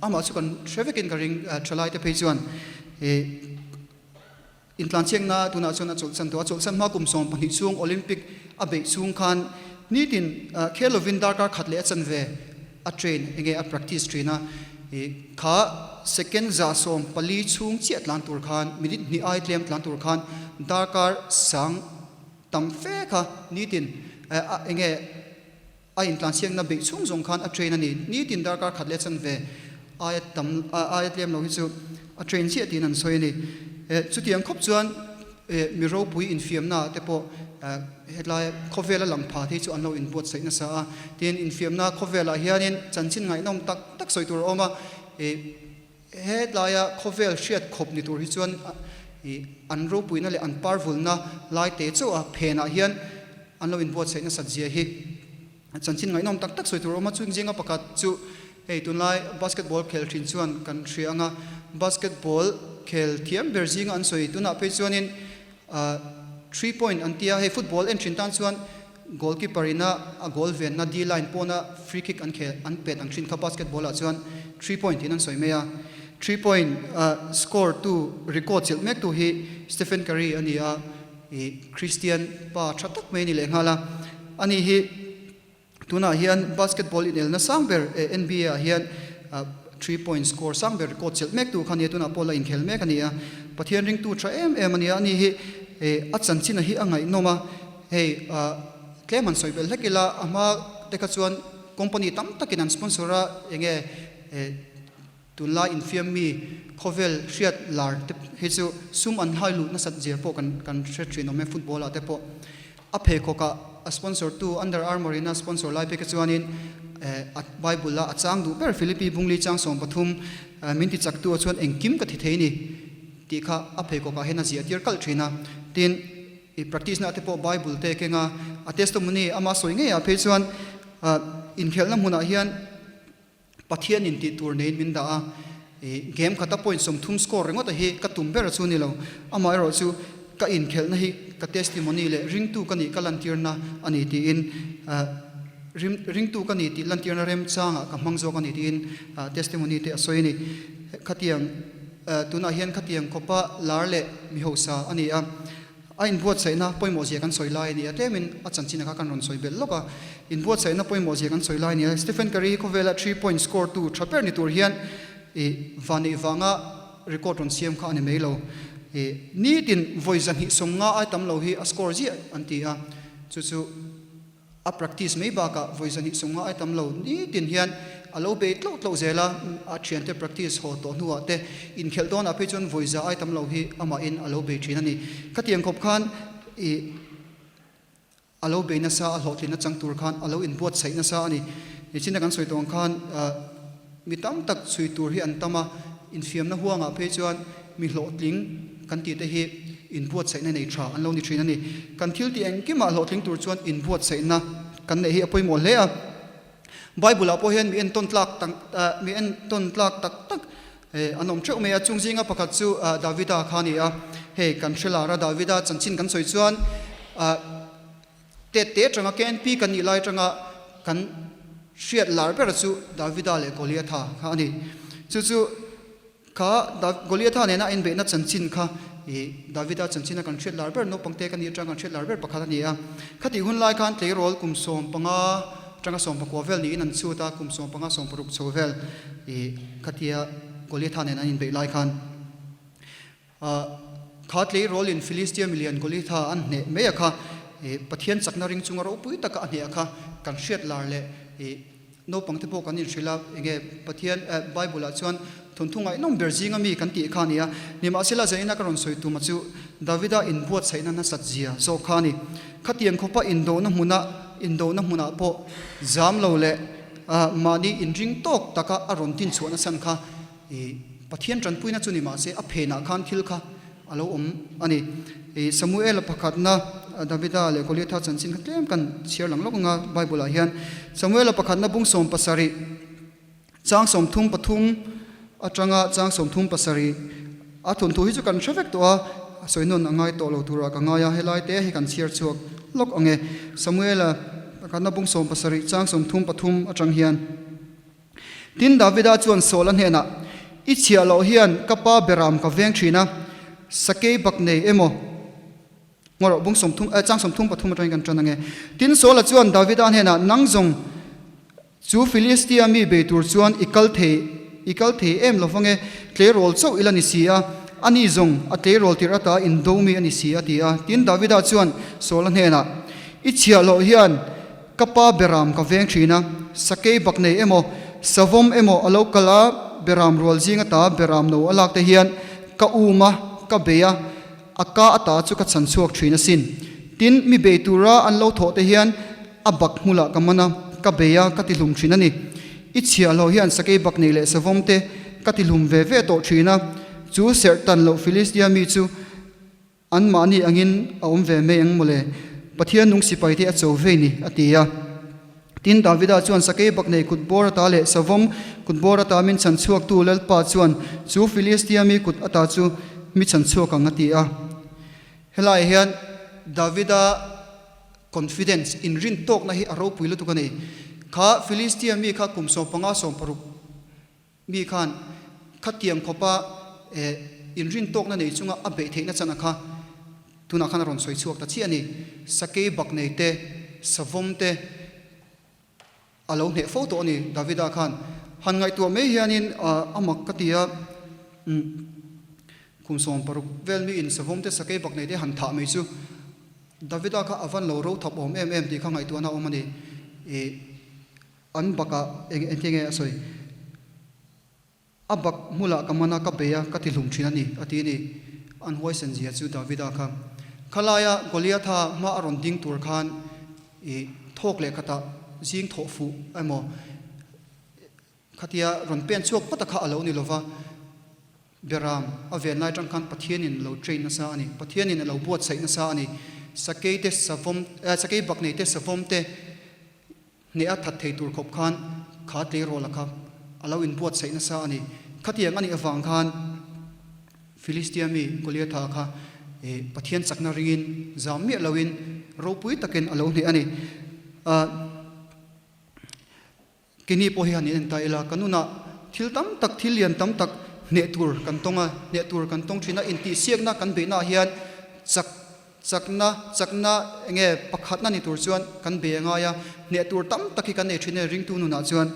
Speaker 10: amah chu kan hre vekin ka ring thalaite phei chuan intlanchiakna tunah chuan a chawlhsan tawh a. Chawlhsan hma kum 12 chhung Olympic a beih chhung khan nitin khel lovin darkar khat leh a chanve a train enge a practice thin a. Kha second 140 chhung chiah tlan tur khan minute hnih ai tlem tlan tur khan darkar sang Tam fe kha nitin enge a intlansiakna beih chhung zawng khan a train a ni. Nitin darkar khat leh chanve aia tam aia tlem lo hi chu a train chiah tiin an sawi a ni. Chutiang khawp chuan mi ropui infiamna te pawh hetlai khawvela lang pha te hi chu an lo inbuatsaih nasa a. Tin, infiamna khawvelah hianin chanchin ngaihnawm tak tak sawi tur a awm a. Hetlaia khawvel hriat khawp ni tur hi chuan an ropuina leh an parvulna lai te chauh a phenah hian an lo inbuatsaih nasat zia hi chanchin ngaihnawm tak tak sawi tur a awm a. Chung zinga pakhat chu hei tunlai basketball khel thin chuan kan hria ang a, basketball khel thiam ber zinga an sawi tunah phei chuanin three point an tia, hei football en thin tan chuan Goalkeeper ina a goal venna D-line pawna free kick an khel an pet ang thin kha basketball ah chuan three point tiin an sawi mai a. Three point score tu record chilh mek tu hi Stephen Curry a ni a, ih Christian pa tha tak mai a ni leh nghal a. Ani hi tunah hian basketball inelna sang ber NBA ah hian three point score sang ber record chilh mek tu kha a ni a, tunah pawh la inkhel mek a ni a. Pathian ringtu tha em em a ni a, ani hi a chanchin a hi a ngaihnawm a. Hei tlem han sawi belh hlek ila, a hma te kha chuan company tam takin an sponsor a, enge tunlai infiam mi khawvel hriat lar te hi chu sum an hai luh nasat zia pawh kan kan hre thin awm e football ah te pawh. A pheikhawk ah a sponsor tu Under Armour in a sponsor lai phei kha chuanin a Bible a a chang duh ber Philippi Bungli chang 13 min ti chak tu ah chuan engkim ka thi thei ni tih kha a pheikhawk ah hian a ziah tir kalh thin a, tin I practice na te pawh Bible te keng a, a testimony ama sawi ngei ah phei chuan inkhelhna hmunah hian Pathian in tih tur neiin min dah a, i game khata point 30 score ringawt a hi ka tum ber chu ni lo, amaherawh chu ka inkhelhna hi ka testimony leh ringtu ka nih ka lantirna a ni tiin ringtu ka ni tih lantirna remchangah ka hmang zawk a ni tiin testimony te a sawi a ni. Khatiang tunah hian khatiang khawpa lar leh mi hausa a ni a. A inbuatsaihna pawimawhzia kan sawi lai a ni a, tlemin a chanchin kha kan rawn sawi belh lawk a. Inbuatsaihna pawimawhzia kan sawi lai a ni a, Stephen Curry hi khawvela three point score tu tha ber ni tur hian ih vaneih vanga record rawn siam kha a ni mai lo. Ih nitin vawi 250 ai tam lo hi a score ziah an ti a, chu chu A practice mai bakah vawi 250 ai tam lo nitin hian a lo bei tloh tloh zel a, a thiante practice haw tawh hnuah te inkhelh dawnah phei chuan vawi 100 ai tam lo hi amahin a lo bei thin a ni. Khatiang khawp khan ih a lo bei nasa, a hlawhtlin nachang tur khan a lo inbuatsaih nasa a ni. Nichina kan sawi tawh ang khan mi tam tak chhui tur hi an tam a, infiamna huangah phei chuan Mi hlawhtling kan tih te hi inbuatsaihna nei tha an lo ni thin a ni. Kan thil tih engkimah hlawhtling tur chuan inbuatsaihna kan neih hi a pawimawh hle a. Bible-ah pawh hian mi entawn tlak tak mi entawn tlak tak tak an awm theuh mai a. Chung zinga pakhat chu Davida kha a ni a. Hei kan hre lar a, Davida chanchin kan sawi chuan tet te atanga KNP kan nih lai atanga kan hriat lar ber chu Davida leh Goliatha kha a ni. Chu chu Kha Goliatha nena a inbeihna chanchin kha i Davida chanchina kan hriat lar ber, naupangte ka nih atang kan hriat lar ber pakhat a ni a. Khatih hun lai khan tleirawl kum 15 atanga 19 vel niin an chhut a, kum 15 16 chho vel i khatia Goliatha nen an inbeih lai khan kha tleirawlin Philistia milian Goliatha an hneh mai a kha i Pathian chakna ring chunga ropui taka a hneh a kha kan hriat lar leh i Naupang te pawh kan inhrilh a, enge Pathian eh Bible ah chuan thawnthu ngaihnawm ber zinga mi kan tih kha a ni a. Nimahsela zaina ka rawn sawi tuma chu Davida inbuatsaihna nasat zia zawk kha a ni. Khatiang khawpa indohna hmuna indohna hmunah pawh zam lo leh mahni inring tawk taka a rawn dinchhuahna chhan kha I Pathian tanpuina chu ni mahse a phenah khan thil kha a lo awm a ni. I Samuela pakhatna Davida leh Goliatha chanchin kha tlem kan chhiar lang lawk ang a Bible ah hian. Samuela pakhatna bung 70 chang 33 atanga chang 37 a thawnthu hi chu kan hre vek tawh a, a sawi nawn a ngai tawh lo turah ka ngai a, helai te hi kan chhiar chhuak lawk ang e. Samuela pakhatna bung 70 chang 33 atang hian. Tin, Davida chuan Saula hnenah, I chhiah loh hian ka pa beram ka veng thin a, sakei bak nei emaw? Ngaw rawh, bung 30, eh, chang 33 atangin kan tan ange. Tin, Saula chuan Davida hnenah, Nang zawng chu Filistia mi bei tur chuan i kal thei, i kal thei em lo vang e, tleirawl chauh ila ni si a, ani zawng a tleirawl tirh ata indo mi a ni si, a ti a. Tin, Davida chuan Saula hnenah, I chhiah loh hian Ka pa beram ka veng thin a, sakei bak nei emaw, savawm emaw a lo kal a, beram rual zing ata beram no a lak te hian ka um a, ka bei a, a ka ata chu ka chhan chhuak thin asin. Tin, mi bei tura an lo thawh te hian a bak hmulah ka man a, ka bei a, ka ti hlum thin a ni. I chhiahhlawh hian sakei bak nei leh savawm te ka ti hlum ve ve tawh thin a, chu serh tan loh Filistia mi chu An mahni angin a awm ve mai ang mawle, Pathian nung sipai te a cho vei ni, a ti a. Tin, Davida chuan sakei bak nei kut bawr ata leh savawm kut bawr ata min chhan chhuaktu Lalpa chuan chu Filistia mi kut ata chu mi chhan chhuak ang, a ti a. Helaiah hian Davida confidence, inrin tawkna hi a ropui lutuk a ni. Kha Filistia mi kha kum 15 16 Mi khan khatiang khawpa inrin tawkna nei chunga a beih theihna chana kha tunah khan a rawn sawi chhuak ta chiah a ni. Sakei bak nei te, savawm te a lo hneh fo tawh a ni Davida khan. Han ngaihtuah mai hianin a mak ka ti a, kum 60 vel miin savawm te, sakei bak nei te han thah mai chu Davida kha a van lo ro thap awm em em tih kha ngaihtuahna a awm a ni. An bakah eng engtin nge a sawi? A bak hmulah ka man a, ka bei a, ka ti hlum thin a ni, a ti a ni. An huaisen zia chu Davida kha. Khalaia Goliatha hma a rawn ding tur khan i thawk leh khatah zing thawh fuh emaw khatia rawn pen chhuak phawt a kha a lo ni lova, Beram a ven lai tang khan Pathianin a lo train nasa a ni. Pathianin a lo buatsaih nasa a ni. Sakei te savawm, sakei bak nei te savawm te, Hneh a that thei tur khawp khan kha tleirawl a kha a lo inbuatsaih nasa a ni. Khatiang a nih avang khan Filistia mi Goliatha kha Pathian chakna ringin zam miah loin ropui takin a lo hneh a ni. Kini pawh hi han in en ta ila, ka nunah thil tam tak, thil lian tam tak hneh tur kan tawng a, hneh tur kan tawng thin a, intihsiakna kan beihnaah hian chak. Chakna, chakna enge pakhatna ni tur chuan kan bei a ngai a, hneh tur tam tak hi kan nei thin e ringtu nunah chuan.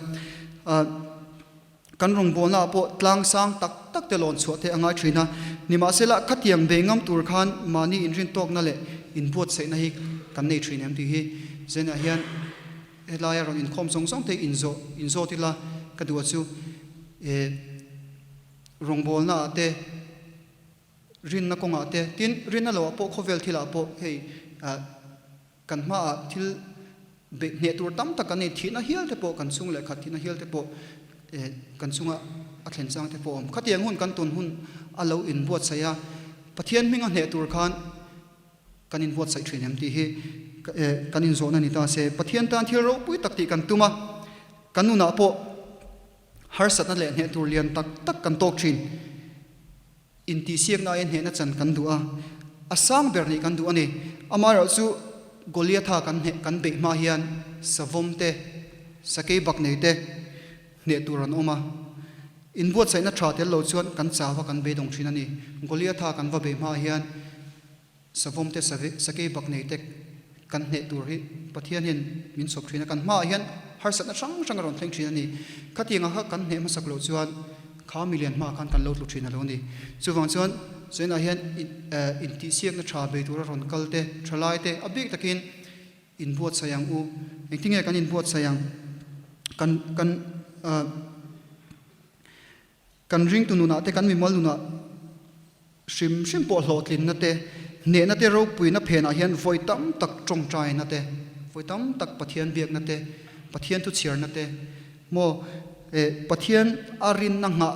Speaker 10: Kan rawngbawlna ah pawh tlang sang tak tak te lawn chhuah te a ngai thin a, nimahsela khatiang bei ngam tur khan mahni inrin tawkna leh inbuatsaihna hi kan nei thin em tih hi Zenah hian helaia rawn inkhawm zawng zawng te inzawh inzawt ila ka duh a chu e rawngbawlna ah te rinna kawngah te tin rinna loah pawh khawvel thilah pawh hei ah Kan hmaah thil beih hneh tur tam tak kan nei, thihna hial te pawh kan chung leh khat thihna hial te pawh kan chunga a thlen chang te pawh a awm. Khatiang hun kan tun hun a lo inbuatsaih a, Pathian hminga hneh tur khan kan inbuatsaih thin em tih hi kan inzawhna ni ta se. Pathian tan thil ropui tak tih kan tum a, kan nunah pawh harsatna leh hneh tur lian tak tak kan tawk thin. Intihsiakna aia hnehna chan kan duh a, a sang ber nih kan duh a ni. Amaherawh chu Goliatha kan hneh kan beih hma hian savawm te, sakei bak nei te hneh tur an awm a. Inbuatsaihna tha tel lo chuan kan chau a kan beidawng thin a ni. Goliatha kan va beih hma hian Savawm te sakei bak nei te kan hneh tur hi Pathian hian min chhawp thin a, kan hmaah hian harsatna hrang hrang a rawn thleng thin a ni. Khatianga kha kan hneh hmasak loh chuan kha milian hmaah khan kan lo tlu thin a lo ni. Chuvang chuan China hian intihsiakna tha bei tura rawn kal te, thalai te a bik takin inbuatsaih ang u. Engtinge kan inbuatsaih ang? Kan kan Kan ringtu nunah te, kan mimal nunah hrim hrim pawh hlawhtlinna te, hnehna te ropuina phenah hian vawi tam tak tawngtaina te, vawi tam tak Pathian biakna te, Pathian thuchhiarna te, maw eh Pathian a rinna nghah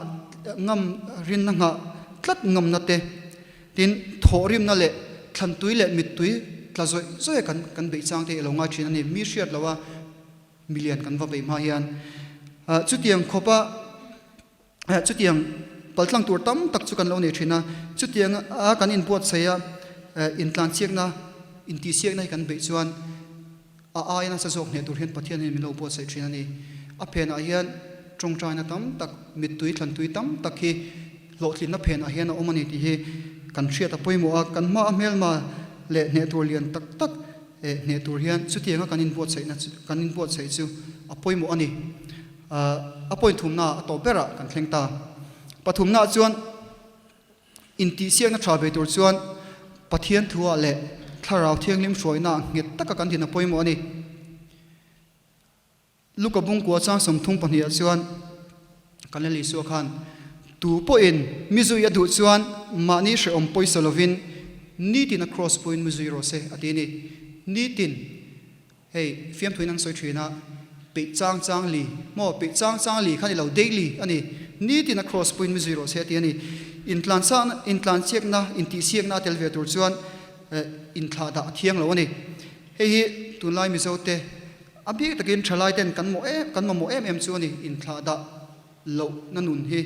Speaker 10: ngam rinna nghah tlat ngamna te, tin thawhrimna leh thlantui leh mittui tla zawih zawih a kan kan beih chang te i lo ngai thin a ni. Mi hriat loha Milian kan va beih hma hian chutiang khawpa chutiang paltlang tur tam tak chu kan lo nei thin a, chutiang a kan inbuatsaih a intlanchiakna intihsiakna hi kan beih chuan a aia nasa zawk hneh tur hian Pathian hian min lo buatsaih thin a ni. A phenah hian tawngtaina tam tak, mittui thlantui tam tak hi hlawhtlinna phenah hian a awm a ni tih hi kan hriat a pawimawh a, kan hma a hmelma leh hneh tur lian tak tak Eh, hneh tur hian chutianga kan inbuatsaihna chu kan inbuatsaih chu a pawimawh a ni. A point thumna a tawp berah kan thleng ta. Pathumnaah chuan intihsiakna tha ve tur chuan Pathian thuah leh Thlarau Thianghlim hruaina nghet taka kan din a pawimawh a ni. Luka bungkua chang 32 ah chuan kan Lal Isua khan, Tu pawhin mi zui a duh chuan mahni hrehawm pawisa lovin nitin a cross pawhin mi zui rawh se a ti a ni. Nitin, hei fiamthuin an sawi thin a, peih chang chang li, maw peih chang chang li kha ni lo, daily a ni, nitin a cross pawhin mi zui rawh se a ti a ni. Intlanchakna, intlanchiakna, intihsiakna a tel ve tur chuan inthlah dah a thiang lo a ni. Hei hi tunlai Mizote A bik takin thalai ten kan mawh em kan mamawh em em chu a ni, inthlah dah loh na nun hi.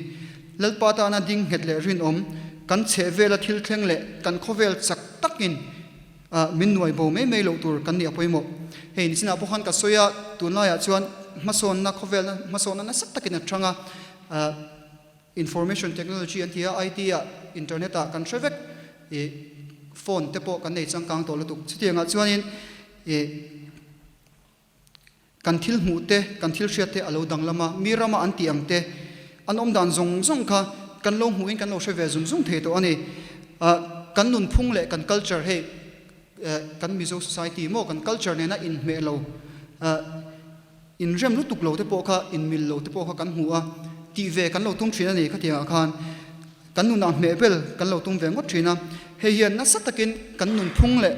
Speaker 10: Lalpa tana ding nghet leh rinawm, kan chheh vela thil thleng leh kan khawvel chak takin min nuai bo mai mai loh tur kan nih a pawimawh. Hei nichinah pawh khan ka sawi a, tunlaiah chuan hmasawnna khawvelna hmasawnna nasa takin a chang a, Information technology an ti a, IT ah, internet ah kan hre vek, ih phone te pawh kan nei changkang tawh lutuk. Chutiangah chuanin ih kan thil hmuh te, kan thil hriat te a lo danglam a, mi rama an tih ang te, an awm dan zawng zawng kha kan lo hmuhin kan lo hre ve zung zung thei tawh a ni. Ah kan nunphung leh kan culture hei kan Mizo society maw kan culture nena inhmeh lo ah Inrem lutuk lo te pawh kha, inmil lo te pawh kha kan hmu a, tih ve kan lo tum thin a ni khatiangah khan kan nunah hmeh bel kan lo tum ve ngawt thin a. Hei hian nasa takin kan nunphung leh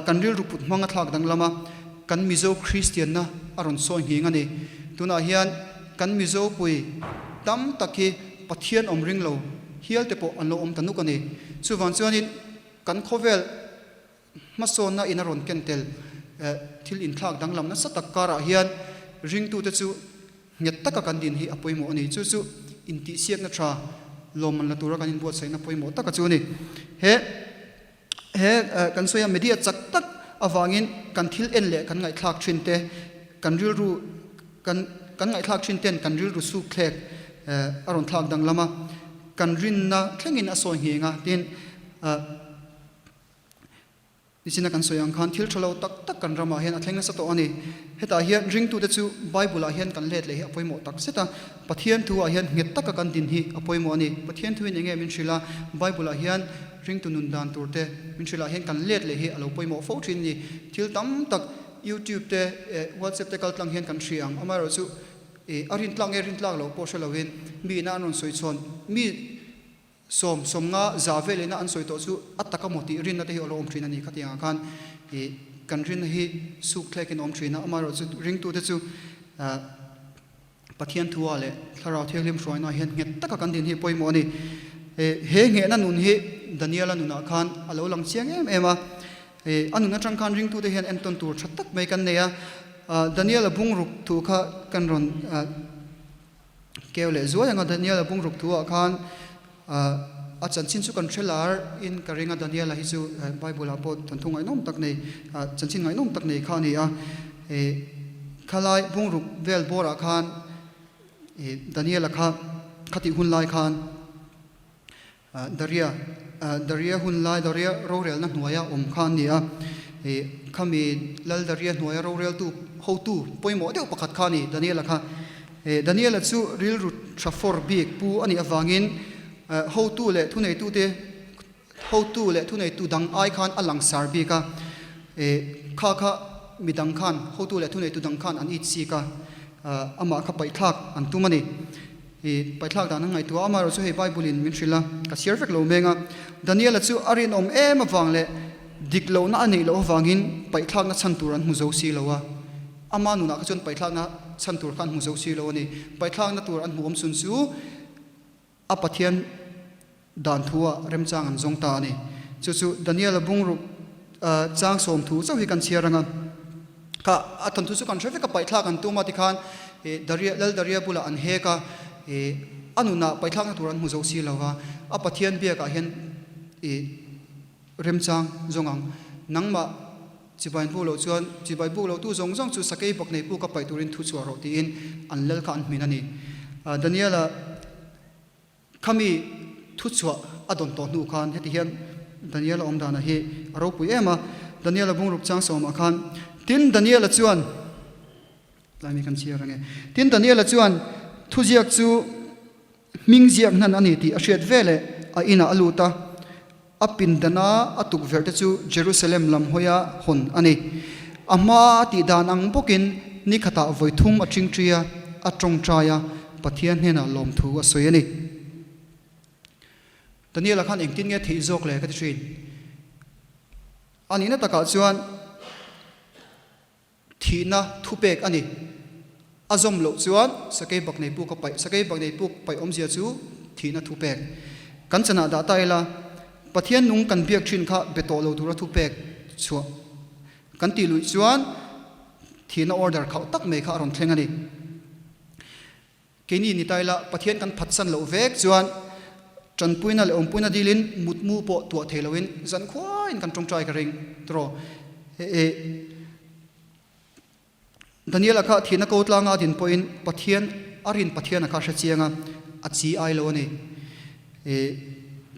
Speaker 10: kan rilru put hmang a thlak danglam a, kan Mizo Kristianna a rawn sawi nghing a ni. Tunah hian kan Mizo pui tam tak hi Pathian awm ring lo hial te pawh an lo awm ta nuk a ni. Chuvang chuanin kan khawvel Hmasawnna in a rawn ken tel thil inthlak danglam nasa tak karah hian ringtute chu nghet taka kan din hi a pawimawh a ni. Chu chu intihsiakna tha lawmman la tura kan inbuatsaihna pawimawh taka chu a ni. He he kan sawi a media chak tak avangin kan thil en leh kan ngaihthlak thin te, kan rilru kan kan ngaihthlak thin ten kan rilru suk thlek a rawn thlak danglam a, kan rinna thlengin a sawi ngheng a, tin. Nichina kan sawi ang khan thil tha lo tak tak kan ramah hian a thleng nasa tawh a ni. Hetah hian ringtute chu Bible-ah hian kan let leh hi a pawimawh tak zet a. Pathian thu-ah hian nghet taka kan din hi a pawimawh a ni. Pathian thuin eng nge min hrilh a, Bible-ah hian ringtu nun dan tur te min hrilh ah hian kan let leh hi a lo pawimawh fo thin a ni. Thil tam tak YouTube te eh WhatsApp te kal tlang hian kan hria ang. Amaherawhchu eh a rintlak nge rintlak loh pawh hre loin mi ina an rawn sawi chhawn mi Sawm, sawmnga za vel ina an sawi tawh chu a tak a maw tih rinna te hi a lo awm thin a ni. Khatiang ah khan ih kan rinna hi suk thlek in a awm thin a, amaherawh chu ringtute chu Pathian thu ah leh Thlarau Thianghlim hruaina ah hian nghet taka kan din hi pawimawh a ni. He nghehna nun hi Daniela nunah khan a lo lang chiang em em a, a nun atang khan ringtute hian entawn tur tha tak mai kan nei a. Daniela bungruk thu kha kan rawn Keu leh zuai anga Daniela bungruk thu ah khan a chanchin chu kan hre lar in ka ring a, Daniela hi chu Bible ah pawh thawnthu ngaihnawm tak nei, chanchin ngaihnawm tak nei kha a ni a. Khalai bungruk vel bawr ah khan Daniela kha khatih hun lai khan Daria, Daria hun lai, Daria rorelna hnuaia awm kha an ni a. Khami Lal Daria hnuaia roreltu hotu pawimawh deuh pakhat kha a ni, Daniela kha. Daniela chu rilru tha fawr bik pu a nih avangin hotu leh thuneitute, hotu leh thuneitu dang ai khan a langsar bik a. Kha kha mi dang khan, hotu leh thuneitu dang khan an it sik a, amah kha paihthlak an tum a ni. I paithlak dan an ngaihtuah a, amaherawh chu hei Bible in min hrilh a, ka chhiar vek lo meng a. Daniela chu a rinawm em avang leh dik lohna a neih loh avangin paihthlakna chhan tur an hmu zo si lo a. Ama nunah kha chuan paihthlakna chhan tur kha an hmu zo si lo a ni. Paihthlakna tur an hmu awm chhun chu a Pathian dan thu-ah remchang an zawng ta a ni. Chu chu Daniela bungruk chang 10 chauh hi kan chhiar ang a. Kha a thawnthu chu kan hre vek a, paihthlak an tum a tikhan Daria, Lal Daria bulah an hek a, a nunah paihthlakna tur an hmu zo si lo va, a Pathian biakah hian remchang zawng ang. Nangmah chibai buk loh chuan chibai buk lohtu zawng zawng chu sakei bak nei puk a paih turin thu chhuah rawh tiin an lal kha an hmin a ni. Daniela. Khami thuchhuah a dawn tawh hnu khan heti hian Daniela awm dana hi a ropui em a, Daniela bungruk chang sawmah khan, Tin, Daniela chuan, tlai mi kan chhiar ange, Tin, Daniela chuan thuziak chu hming ziak hnan a ni tih a hriat veleh a inah a lut a, a pindana a tukverh te chu Jerusalem lam hawia hawn a ni. A hmaa a tih dan ang bawkin ni khatah vawi thum a ṭingṭi a, a ṭawngṭai a, Pathian hnenah lawmthu a sawi a ni. Daniela khan engtin nge theih zawk le ka ti ṭhin. A nihna takah chuan. Thihna thupek a ni. A zawm loh chuan sakei bak nei puk a paih. Sakei bak nei puk paih awmzia chu thihna thupek. Kan chanah dah ta ila, Pathian nung kan biak thin kha be tawh lo tura thupek chhuah kan tih luih chuan thihna order khauh tak mai kha a rawn thleng a ni. Keini ni ta ila, Pathian kan phatsan loh vek chuan tanpuina leh awmpuina dilin mutmu pawh tuah thei loin zan khuain kan tawngtai ka ring tawh. Daniela kha thihna ko tlanga a din pawhin Pathian a rin Pathian a kha hre chiang a, a chi ai lo a ni.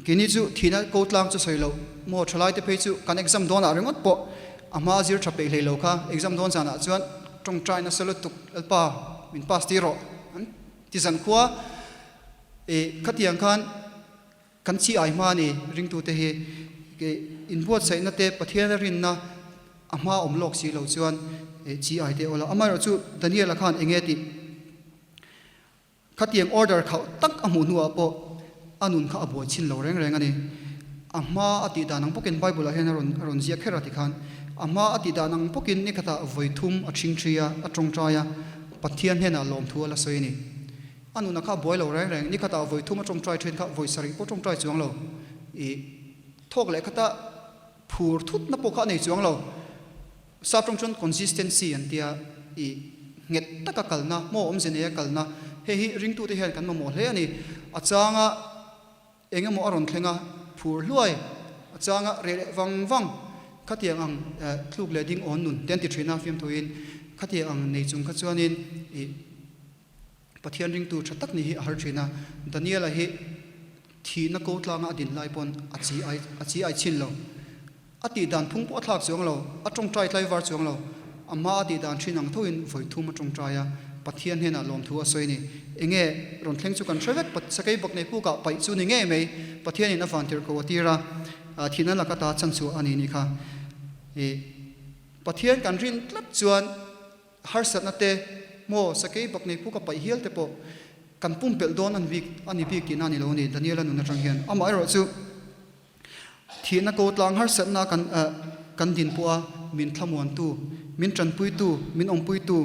Speaker 10: Keini chu thihna ko tlang chu sawi loh maw thalaite phei chu kan exam dawnah ringawt pawh a hma zir tha peih hlei lo kha exam dawn zanah chuan tawngtai nasa lutuk Lalpa min pass tir rawh an ti zan khua e khatiang khan kan chi ai hma ni ringtute hi inbuatsaihna te Pathian a rinna a hma awm lawk si lo chuan chi ai te awla amaherawhchu Daniela khan enge tih Khatiang order khauh tak a hmuh hnuah pawh a nun kha a buai chhin lo reng reng a ni. A hma a tih dan ang bawkin Bible ah hian a rawn a rawn ziak kher a tikhan a hma a tih dan ang bawkin ni khatah vawi thum a ṭhingṭhi a, a ṭawngṭai a, Pathian hnenah lawmthu a la sawi a ni. A nunah kha a buai lo reng reng, ni khatah vawi thum a ṭawngṭai ṭhin kha vawi sarih pawh ṭawngṭai chuang lo. I thawk leh khatah phur thutna pawh kha a nei chuang lo. Sap tawng chuan consistency an tia, i nghet taka kalna, maw awmze neia kalna, hei hi ringtute hian kan mamawh hle a ni. A changa eng emaw a rawn thleng a, phur hluai, a changa reh leh vang vang, khatiang ang tluk leh ding awn nun te an ti thin a, fiamthuin khatiang ang nei chung kha chuanin i Pathian ringtu tha tak ni hi a har thin a, Daniela hi thihna ko tlanga a din lai pawn a chi ai a chi ai chhin lo. A tih dan phung pawh a thlak chuang lo, a tawngtai tlaivar chuang lo. A hma a tih dan thin ang thoin vawi thum a tawngtai a, Pathian hnenah lawmthu a sawi a ni. Enge rawn thleng chu kan hre vek, sakei bak nei pukah paih chu ni ngei mai, Pathianin a van tirh ko a tir a, thihna laka ta chanchhuah a ni nih kha. Ih, Pathian kan rin tlat chuan harsatna te, maw sakei bak nei puka paih hial te pawh kan pumpelh dawn a ni bik a ni bik tihna a ni lo a ni, Daniela nun atang hian. Amaherawh chu Thihna ko tlang harsatna kan kan din pawh a min thlamuantu, min tanpuitu, min awmpuitu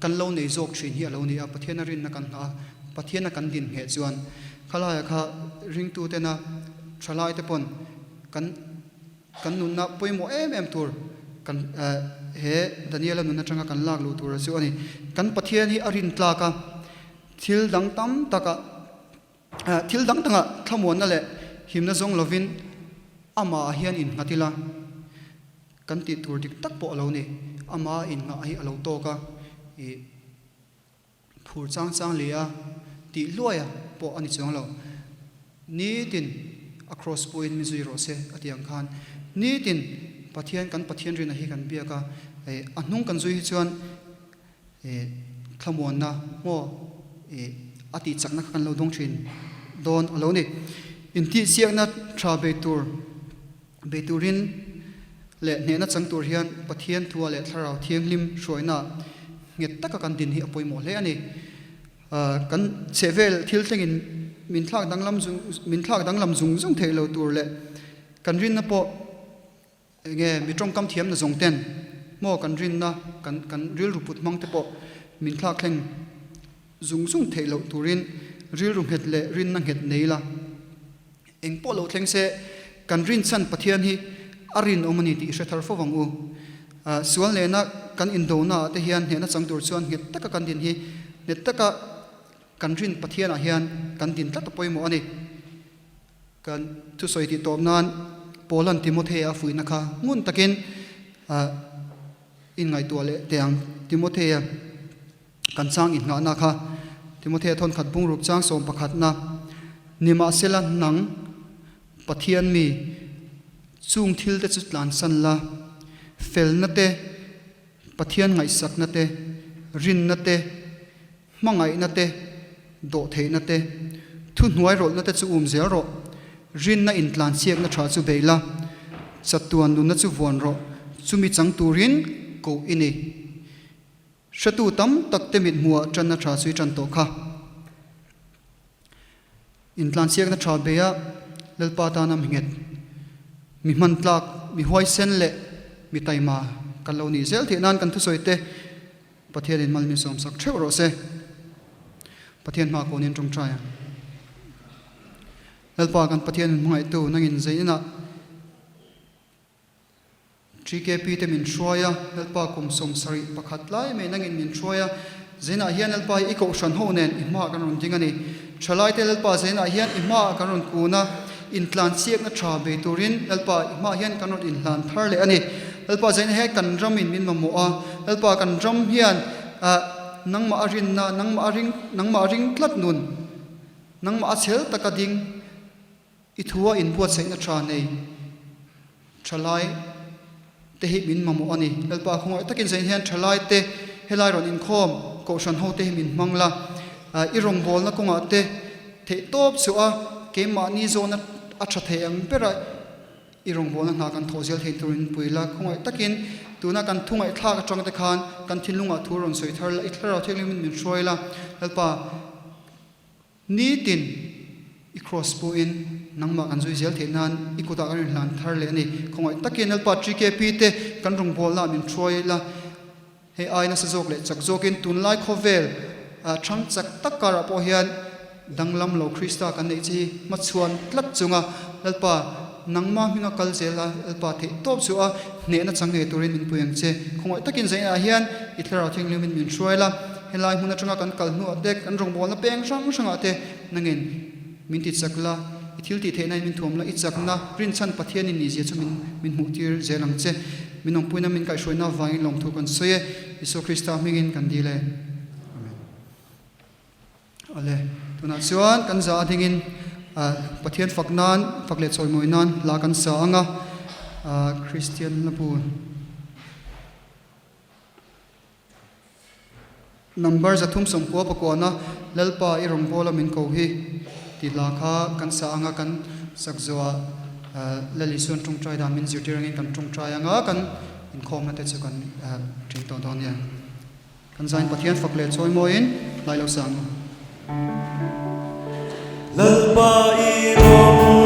Speaker 10: kan lo nei zawk thin hi a lo ni a, Pathiana rinna kan nghah a, Pathiana kan din ngheh chuan khalaia kha ringtutena thalaite pawn kan kan nunna pawimawh em em tur kan he Daniela nun atanga kan lak luh tur a chu a ni. Kan Pathian hi a rintlak a, thil dang tam takah Thil dang dangah thlamuanna leh himna zawng lovin amah ah hian innghat ila kan tih tur dik tak pawh a lo ni. Amah a inngah hi a lo tawk a, ih phur chang chang leh a tih hluai a pawh a ni chuang lo. Nitin a cross pawhin mi zui rawh se a tih ang khan nitin Pathian kan Pathian rinna hi kan biak a, ih a hnung kan zui hi chuan Eh thlamuanna maw eh a tih chakna kha kan lo dawng thin dawn a lo ni. Intihsiakna tha bei tur bei turin leh hnehna chang tur hian Pathian thua leh Thlarau Thianghlim hruaina nghet taka kan din hi a pawimawh hle a ni. Kan chhehvel thil thlengin min thlak danglam zung min thlak danglam zung zung theih lo tur leh kan rinna pawh Enge mi tawngkam thiamna zawng ten maw kan rinna kan kan rilru put hmang te pawh min thlak thleng zung zung theih loh turin rilru nghet leh rinna nghet nei la. Eng pawh lo thleng se kan rinchhan Pathian hi a rinawm a ni tih hre thar fo vang u. Sual nena kan indona ah te hian hnehna chang tur chuan nghet taka kan din hi nghet taka kan rin Pathian ah hian kan din tlat a pawimawh a ni. Kan thusawi tih tawp nan Paula'n Timothea a fuihna kha ngun takin inngaihtuah leh teh ang. Timothea kan chang inngahna kha Timothea thawnkhat bungruk chang 11na, Nimahsela nang Pathian mi chung thil te chu tlansan la, felna te, Pathian ngaihsakna te, rinna te, Hmangaihna te, dawhtheihna te, thuhnuairawlhna te chu um zel rawh. Rinna intlansiakna tha chu bei la, chatuan nunna chu vuan rawh, chumi chang turin koh i ni. Hretu tam tak te mithmuhah tanna tha chu i tan tawh kha. Intlansiakna tha beia Lalpa tana mi nghet, mi hman tlak, mi huaisen leh mi taima kan lo nih zel theih nan kan thusawi te Pathianin mal min sawmsak theuh rawh se. Pathian hma kawnin tawngtai ang. Lalpa kan Pathian min hmangaihtu nangin zeinah TKP te min hruai a, Lalpa kum 71 lai mai nangin min hruai a, zeinah hian Lalpa hi i kohhran ho nen i hmaah kan rawn ding a ni. Thalaite Lalpa zeinah hian i hmaah kan rawn kun a, intlansiakna tha bei turin Lalpa i hmaah hian kan rawn inhlan thar leh a ni. Lalpa zaina hian kan ramin min mamawh a, Lalpa kan ram hian nangmah a rinna, nangmah a ring, nangmah a ring tlat nun, nangmah a chhel taka ding, i thua inbuatsaihna tha nei thalai te hi min mamawh a ni. Lalpa khawngaih takin zain hian thalai te helai rawn inkhawm kohhran ho te hi min hmang la, i rawngbawlna kawngah te theihtawp chu a keimahni zawhna a tha thei ang bera I rawngbawlna hna kan thawh zel theih turin pui la, khawngaih takin tuna kan thu ngaihthlak atang te khan kan thinlungah thu rawn sawi thar la, i thlarau thianghlimin min hruai la, Lalpa nitin i cross pawhin nangmah kan zui zel theih nan i kutah kan inhlan thar leh a ni, khawngaih takin Lalpa TKP te kan rawngbawlnaah min hruai la, Hei ai nasa zawk leh chak zawkin tunlai khawvel thang chak tak karah pawh hian danglam lo Krista kan neih chi hi hmachhuan tlat chunga Lalpa nangma hminga kal zel a Lalpa theih tawp chu a hnehna chang ngei turin min pui ang che. Khawngaih takin zainah hian i thlarau thianghlimin min hruai la, helai hmun atanga kan kal hnuah te kan rawngbawlna peng hrang hrangah te nangin min ti chak la, i thil tih theihna in min thuam la, i chakna rinchhan Pathianin nihzia chu min min hmuhtir zel ang che. Min awmpuina min kaihhruaina avangin lawmthu kan sawi e, Isua Krista hmingin kan dil e. Amen. Ale, tunah chuan kan za a dingin Pathian fak nan, fak leh chawimawi nan hla kan sa ang a. Kristian hlabu Number 390 pakuana Lalpa i rawngbawla min ko hi tih hla kha kan sa anga kan sak zawhah Lal Isuan tawngtai dan min zirtir angin kan tawngtai anga kan inkhawmna te chu kan ṭin tawh dawn nia. Kan zain Pathian fak leh chawi mawiin hlai lo sa ang u.
Speaker 9: Lalpa i rawngbawla.